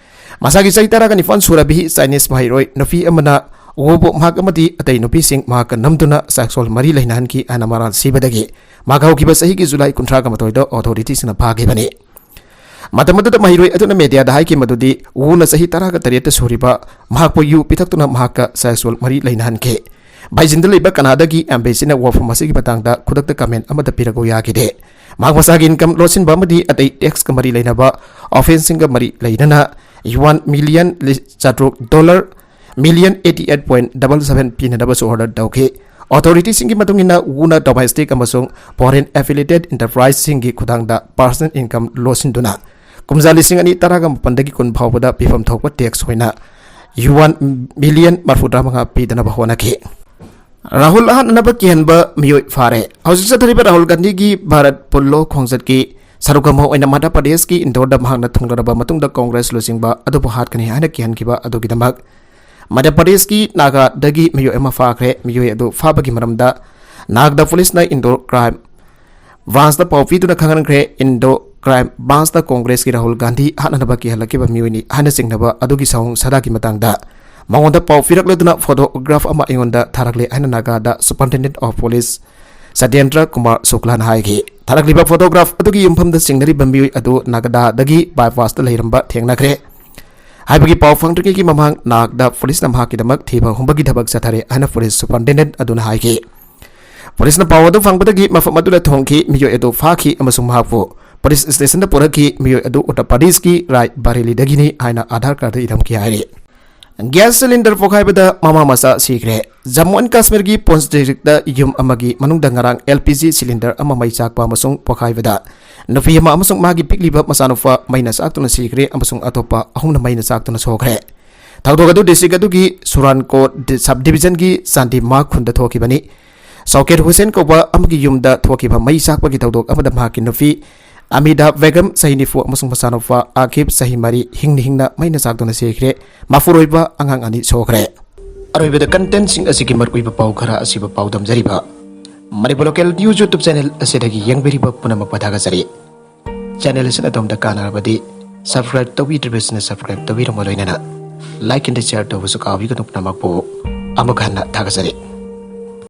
ꯃꯁꯥꯒꯤ ꯆꯍꯤ ꯇꯔꯥꯒ ꯅꯤꯄꯥꯟ ꯁꯨꯔꯕꯤ ꯆꯥꯏꯅꯤꯁ ꯃꯍꯩꯔꯣꯏ ꯅꯨꯄꯤ ꯑꯃꯅ ꯋꯨꯕꯨ ꯃꯍꯥꯛ ꯑꯃꯗꯤ ꯑꯇꯩ ꯅꯨꯄꯤꯁꯤꯡ ꯃꯍꯥꯛꯀ ꯅꯝꯗꯨꯅ ꯁꯦꯛꯁꯨꯑꯦꯜ ꯃꯔꯤ ꯂꯩꯅꯍꯟꯈꯤ ꯍꯥꯏꯅ ꯃꯔꯥꯜ ꯁꯤꯕꯗꯒꯤ ꯃꯍꯥꯛ ꯍꯧꯈꯤꯕ ꯆꯍꯤꯒꯤ ꯖꯨꯂꯥꯏ ꯀꯨꯟꯊ꯭ꯔꯥꯒ ꯃꯥꯊꯣꯏꯗ ꯑꯣꯊꯣꯔꯤꯇꯤꯁꯤꯡꯅ ꯐꯥꯈꯤꯕꯅꯤ꯫ ꯃꯇꯝ ꯑꯗꯨꯗ ꯃꯍꯩꯔꯣꯏ ꯑꯗꯨꯅ ꯃꯦꯗꯤꯌꯥꯗ ꯍꯥꯏꯈꯤ ꯃꯗꯨꯗꯤ ꯋꯨꯅ ꯆꯍꯤ ꯇꯔꯥꯒ ꯇꯔꯦꯠꯇ ꯁꯨꯔꯤꯕ ꯃꯍꯥꯛꯄꯨ ꯌꯨ ꯄꯤꯊꯛꯇꯨꯅ ꯃꯍꯥꯛꯀ ꯁꯦꯛꯁꯨꯑꯦꯜ ꯃꯔꯤ ꯂꯩꯅꯍꯟꯈꯤ꯫ ꯕꯩꯖꯤꯡꯗ ꯂꯩꯕ ꯀꯅꯥꯗꯥꯒꯤ ꯑꯦꯝꯕꯦꯁꯤꯅ ꯋꯥꯐꯝ ꯑꯁꯤꯒꯤ ꯃꯇꯥꯡꯗ ꯈꯨꯗꯛꯇ ꯀꯃꯦꯟ ꯑꯃꯠꯇ ꯄꯤꯔꯛꯎ ꯌꯥꯈꯤꯗꯦ꯫ ꯃꯍꯥꯛ ꯃꯁꯥꯒꯤ ꯏꯟꯀꯝ ꯂꯣꯠꯁꯤꯟꯕ ꯑꯃꯗꯤ ꯑꯇꯩ ꯇꯦꯛꯁꯀ ꯃꯔꯤ ꯂꯩꯅꯕ ꯑꯣꯐꯦꯟꯁꯁꯤꯡꯒ ꯃꯔꯤ ꯂꯩꯅꯅ ꯌꯨꯋꯥꯟ ꯃꯤꯂꯤꯌꯟ ꯆꯥꯇ꯭ꯔꯨꯛ, dollar million eighty eight point double seven ꯄꯤꯅꯅꯕꯁꯨ ꯑꯣꯔꯗꯔ ꯇꯧꯈꯤ꯫ ꯑꯣꯊꯣꯔꯤꯇꯤꯁꯤꯡꯒꯤ ꯃꯇꯨꯡ ꯏꯟꯅ, ꯋꯨꯅ ꯗꯣꯃꯦꯁꯇꯤꯛ ꯑꯃꯁꯨꯡ ꯐꯣꯔꯦꯟ ꯑꯦꯐꯤꯂꯤꯌꯦꯇꯦꯗ ꯏꯟꯇꯔꯄ꯭ꯔꯥꯏꯖꯁꯤꯡꯒꯤ ꯈꯨꯠꯊꯥꯡꯗ ꯄꯔꯁꯅꯦꯜ ꯏꯟꯀꯝ ꯂꯣꯠꯁꯤꯟꯗꯨꯅ ꯀꯨꯝꯖꯥ ꯂꯤꯁꯤꯡ ꯑꯅꯤ ꯇꯔꯥꯒ ꯃꯥꯄꯟꯗꯒꯤ ꯀꯨꯟ ꯐꯥꯎꯕꯗ ꯄꯤꯐꯝ ꯊꯣꯛꯄ ꯇꯦꯛꯁ ꯑꯣꯏꯅ ꯌꯨꯋꯥꯟ ꯃꯤꯂꯤꯌꯟ ꯃꯔꯤꯐꯨꯇꯔꯥ ꯃꯉꯥ ꯄꯤꯗꯅꯕ ꯍꯣꯠꯅꯈꯤ꯫ ꯔꯥꯍꯨꯜ ꯑꯍꯥꯟꯕ ꯀꯤꯍꯟꯕ ꯃꯤꯑꯣꯏ ꯐꯥꯔꯦ꯫ ꯍꯧꯖꯤꯛ ꯆꯠꯊꯔꯤꯕ ꯔꯥꯍꯨꯜ ꯒꯥꯟꯙꯤꯒꯤ ꯚꯥꯔꯠ ꯄꯣꯂꯣ ꯈꯣꯡꯆꯠꯀꯤ ꯁꯔꯨꯛ ꯑꯃ ꯑꯣꯏꯅ ꯃꯙ꯭ꯌ ꯄ꯭ꯔꯗꯦꯁꯀꯤ ꯏꯟꯗꯣꯔꯗ ꯃꯍꯥꯛꯅ ꯊꯨꯡꯂꯔꯕ ꯃꯇꯨꯡꯗ ꯀꯣꯡꯒ꯭ꯔꯦꯁ ꯂꯨꯆꯤꯡꯕ ꯑꯗꯨꯕꯨ ꯍꯥꯠꯀꯅꯤ ꯍꯥꯏꯅ ꯀꯤꯍꯟꯈꯤꯕ ꯑꯗꯨꯒꯤꯗꯃꯛ ꯃꯙ꯭ꯌ ꯄ꯭ꯔꯗꯦꯁꯀꯤ ꯅꯥꯒꯥꯗꯒꯤ ꯃꯤꯑꯣꯏ ꯑꯃ ꯐꯥꯈ꯭ꯔꯦ꯫ ꯃꯤꯑꯣꯏ ꯑꯗꯨ ꯐꯥꯕꯒꯤ ꯃꯔꯝꯗ ꯅꯥꯒꯥꯗ ꯄꯨꯂꯤꯁꯅ ꯏꯟꯗꯣ ꯀ꯭ꯔꯥꯏꯝ ꯕ꯭ꯔꯥꯟꯁꯇ ꯄꯥꯎ ꯄꯤꯗꯨꯅ ꯈꯪꯍꯟꯈ꯭ꯔꯦ꯫ ꯏꯟꯗꯣ ꯀ꯭ꯔꯥꯏꯝ ꯕ꯭ꯔꯥꯟꯁꯇ ꯀꯣꯡꯒ꯭ꯔꯦꯁꯀꯤ ꯔꯥꯍꯨꯜ ꯒꯥꯟꯙꯤ ꯍꯥꯠꯅꯅꯕ ꯀꯤꯍꯜꯂꯛꯈꯤꯕ ꯃꯤꯑꯣꯏꯅꯤ ꯍꯥꯏꯅ ꯆꯤꯡꯅꯕ ꯑꯗꯨꯒꯤ ꯁꯑꯣꯡ ꯁꯥꯗꯥꯒꯤ ꯃꯇꯥꯡꯗ ꯃꯉꯣꯟꯗ ꯄꯥꯎ ꯄꯤꯔꯛꯂꯗꯨꯅ ꯐꯣꯇꯣꯒ꯭ꯔꯥꯐ ꯑꯃ ꯑꯩꯉꯣꯟꯗ ꯊꯥꯔꯛꯂꯦ ꯍꯥꯏꯅ ꯅꯥꯒꯥꯗ Superintendent of Police Satyendra Kumar ꯁꯨꯛꯂꯥꯅ ꯍꯥꯏꯈꯤ꯫ ꯊꯥꯔꯛꯂꯤꯕ ꯐꯣꯇꯣꯒ꯭ꯔꯥꯐ ꯑꯗꯨꯒꯤ ꯌꯨꯝꯐꯝꯗ ꯆꯤꯡꯅꯔꯤꯕ ꯃꯤꯑꯣꯏ ꯑꯗꯨ ꯅꯥꯒꯥꯗꯥꯗꯒꯤ ꯕꯥꯏꯄꯥꯁꯇ ꯂꯩꯔꯝꯕ ꯊꯦꯡꯅꯈ꯭ꯔꯦ ꯍꯥꯏꯕꯒꯤ ꯄꯥꯎ ꯐꯪꯗ꯭ꯔꯤꯉꯩꯒꯤ ꯃꯃꯥꯡ ꯅꯥꯒꯥꯗ ꯄꯨꯂꯤꯁꯅ ꯃꯍꯥꯛꯀꯤꯗꯃꯛ ꯊꯤꯕ ꯍꯨꯝꯕꯒꯤ ꯊꯕꯛ ꯆꯠꯊꯔꯦ ꯍꯥꯏꯅ ꯄꯨꯂꯤꯁ ꯁꯨꯄꯔꯤꯟꯇꯦꯟꯗꯦꯟꯠ ꯑꯗꯨꯅ ꯍꯥꯏꯈꯤ꯫ ꯄꯨꯂꯤꯁꯅ ꯄꯥꯎ ꯑꯗꯨ ꯐꯪꯕꯗꯒꯤ ꯃꯐꯝ ꯑꯗꯨꯗ ꯊꯣꯡꯈꯤ, ꯃꯤꯑꯣꯏ ꯑꯗꯨ ꯐꯥꯈꯤ ꯑꯃꯁꯨꯡ ꯃꯍꯥꯛꯄꯨ ꯄꯨꯂꯤꯁ ꯁ꯭ꯇꯦꯁꯟꯗ ꯄꯨꯔꯛꯈꯤ꯫ ꯃꯤꯑꯣꯏ ꯑꯗꯨ ꯎꯠꯇꯔ ꯄ꯭ꯔꯗꯦꯁꯀꯤ ꯔꯥꯏ ꯕꯔꯦꯂꯤꯗꯒꯤꯅꯤ ꯍꯥꯏꯅ ꯑꯥꯙꯥꯔ ꯀꯥꯔꯗ ꯏꯔꯝꯈꯤ ꯍꯥꯏꯔꯤ꯫ ꯒ꯭ꯌꯥꯁ ꯁꯤꯂꯤꯟꯗꯔ ꯄꯣꯈꯥꯏꯕꯗ ꯃꯃꯥ ꯃꯆꯥ ꯁꯤꯈ꯭ꯔꯦ꯫ ꯖꯝꯃꯨ ꯑꯦꯟ ꯀꯥꯁꯃꯤꯔꯒꯤ ꯄꯨꯟꯁ ꯗꯤꯁꯇ꯭ꯔꯤꯛꯇ ꯌꯨꯝ ꯑꯃꯒꯤ ꯃꯅꯨꯡꯗ ꯉꯔꯥꯡ ꯑꯦꯜ ꯄꯤ ꯖꯤ ꯁꯤꯂꯤꯟꯗꯔ ꯑꯃ ꯃꯩ ꯆꯥꯛꯄ ꯑꯃꯁꯨꯡ ꯄꯣꯈꯥꯏꯕꯗ ꯅꯨꯄꯤ ꯑꯃ ꯑꯃꯁꯨꯡ ꯃꯥꯒꯤ ꯄꯤꯛꯂꯤꯕ ꯃꯆꯥꯅꯨꯄꯥ ꯃꯩꯅ ꯆꯥꯛꯇꯨꯅ ꯁꯤꯈ꯭ꯔꯦ ꯑꯃꯁꯨꯡ ꯑꯇꯣꯞꯄ ꯑꯍꯨꯝꯅ ꯃꯩꯅ ꯆꯥꯛꯇꯨꯅ ꯁꯣꯛꯈ꯭ꯔꯦ꯫ ꯊꯧꯗꯣꯛ ꯑꯗꯨ ꯗꯤꯁꯇ꯭ꯔꯤꯛ ꯑꯗꯨꯒꯤ ꯁꯨꯔꯥꯟꯀꯣꯠ ꯗꯤ-, ꯁꯕ ꯗꯤꯕꯤꯖꯟꯒꯤ ꯆꯥꯟꯗꯤꯃꯥ ꯈꯨꯟꯗ ꯊꯣꯛꯈꯤꯕꯅꯤ꯫ ꯁꯧꯀꯦꯠ ꯍꯨꯁꯦꯟ ꯀꯧꯕ ꯑꯃꯒꯤ ꯌꯨꯝꯗ ꯊꯣꯛꯈꯤꯕ ꯃꯩ ꯆꯥꯛꯄꯒꯤ ꯊꯧꯗꯣꯛ ꯑꯃꯗ ꯃꯍꯥꯛꯀꯤ ꯅꯨꯄꯤ ꯑꯃꯤꯗꯥ ꯕꯦꯒꯝ, ꯆꯍꯤ ꯅꯤꯐꯨ, ꯑꯃꯁꯨꯡ ꯃꯆꯥꯅꯨꯄꯥ ꯑꯥꯀꯤꯕ, ꯆꯍꯤ ꯃꯔꯤ, ꯍꯤꯡꯅ ꯍꯤꯡꯅ ꯃꯩꯅ ꯆꯥꯛꯇꯨꯅ ꯁꯤꯈ꯭ꯔꯦ꯫ ꯃꯄꯨꯔꯣꯏꯕ ꯑꯉꯥꯡ ꯑꯅꯤ ꯁꯣꯛꯈ꯭ꯔꯦ꯫ ꯑꯔꯣꯏꯕꯗ ꯀꯟꯇꯦꯟꯁꯤꯡ ꯑꯁꯤꯒꯤ ꯃꯔꯨꯑꯣꯏꯕ ꯄꯥꯎ ꯈꯔ ꯑꯁꯤꯕꯨ ꯄꯥꯎꯗꯝꯖꯔꯤꯕ Manipur local news YouTube channel ꯑꯁꯤꯗꯒꯤ ꯌꯦꯡꯕꯤꯔꯤꯕ ꯄꯨꯝꯅꯃꯛꯄꯨ ꯊꯥꯒꯠꯆꯔꯤ꯫ ꯆꯦꯅꯦꯜ ꯑꯁꯤꯅ ꯑꯗꯣꯝꯗ ꯀꯥꯟꯅꯔꯕꯗꯤ ꯁꯕꯁꯀ꯭ꯔꯥꯏꯕ ꯇꯧꯕꯤꯗ꯭ꯔꯤꯕꯁꯤꯡꯅ ꯁꯕꯁꯀ꯭ꯔꯥꯏꯕ ꯇꯧꯕꯤꯔꯝꯃ ꯂꯣꯏꯅꯅ ꯂꯥꯏꯛ ꯑꯦꯟ ꯁꯤꯌꯥꯔ ꯇꯧꯕꯁꯨ ꯀꯥꯎꯕꯤꯒꯅꯨ꯫ ꯄꯨꯝꯅꯃꯛꯄꯨ ꯑꯃꯨꯛ ꯍꯟꯅ ꯊꯥꯒꯠꯆꯔꯤ꯫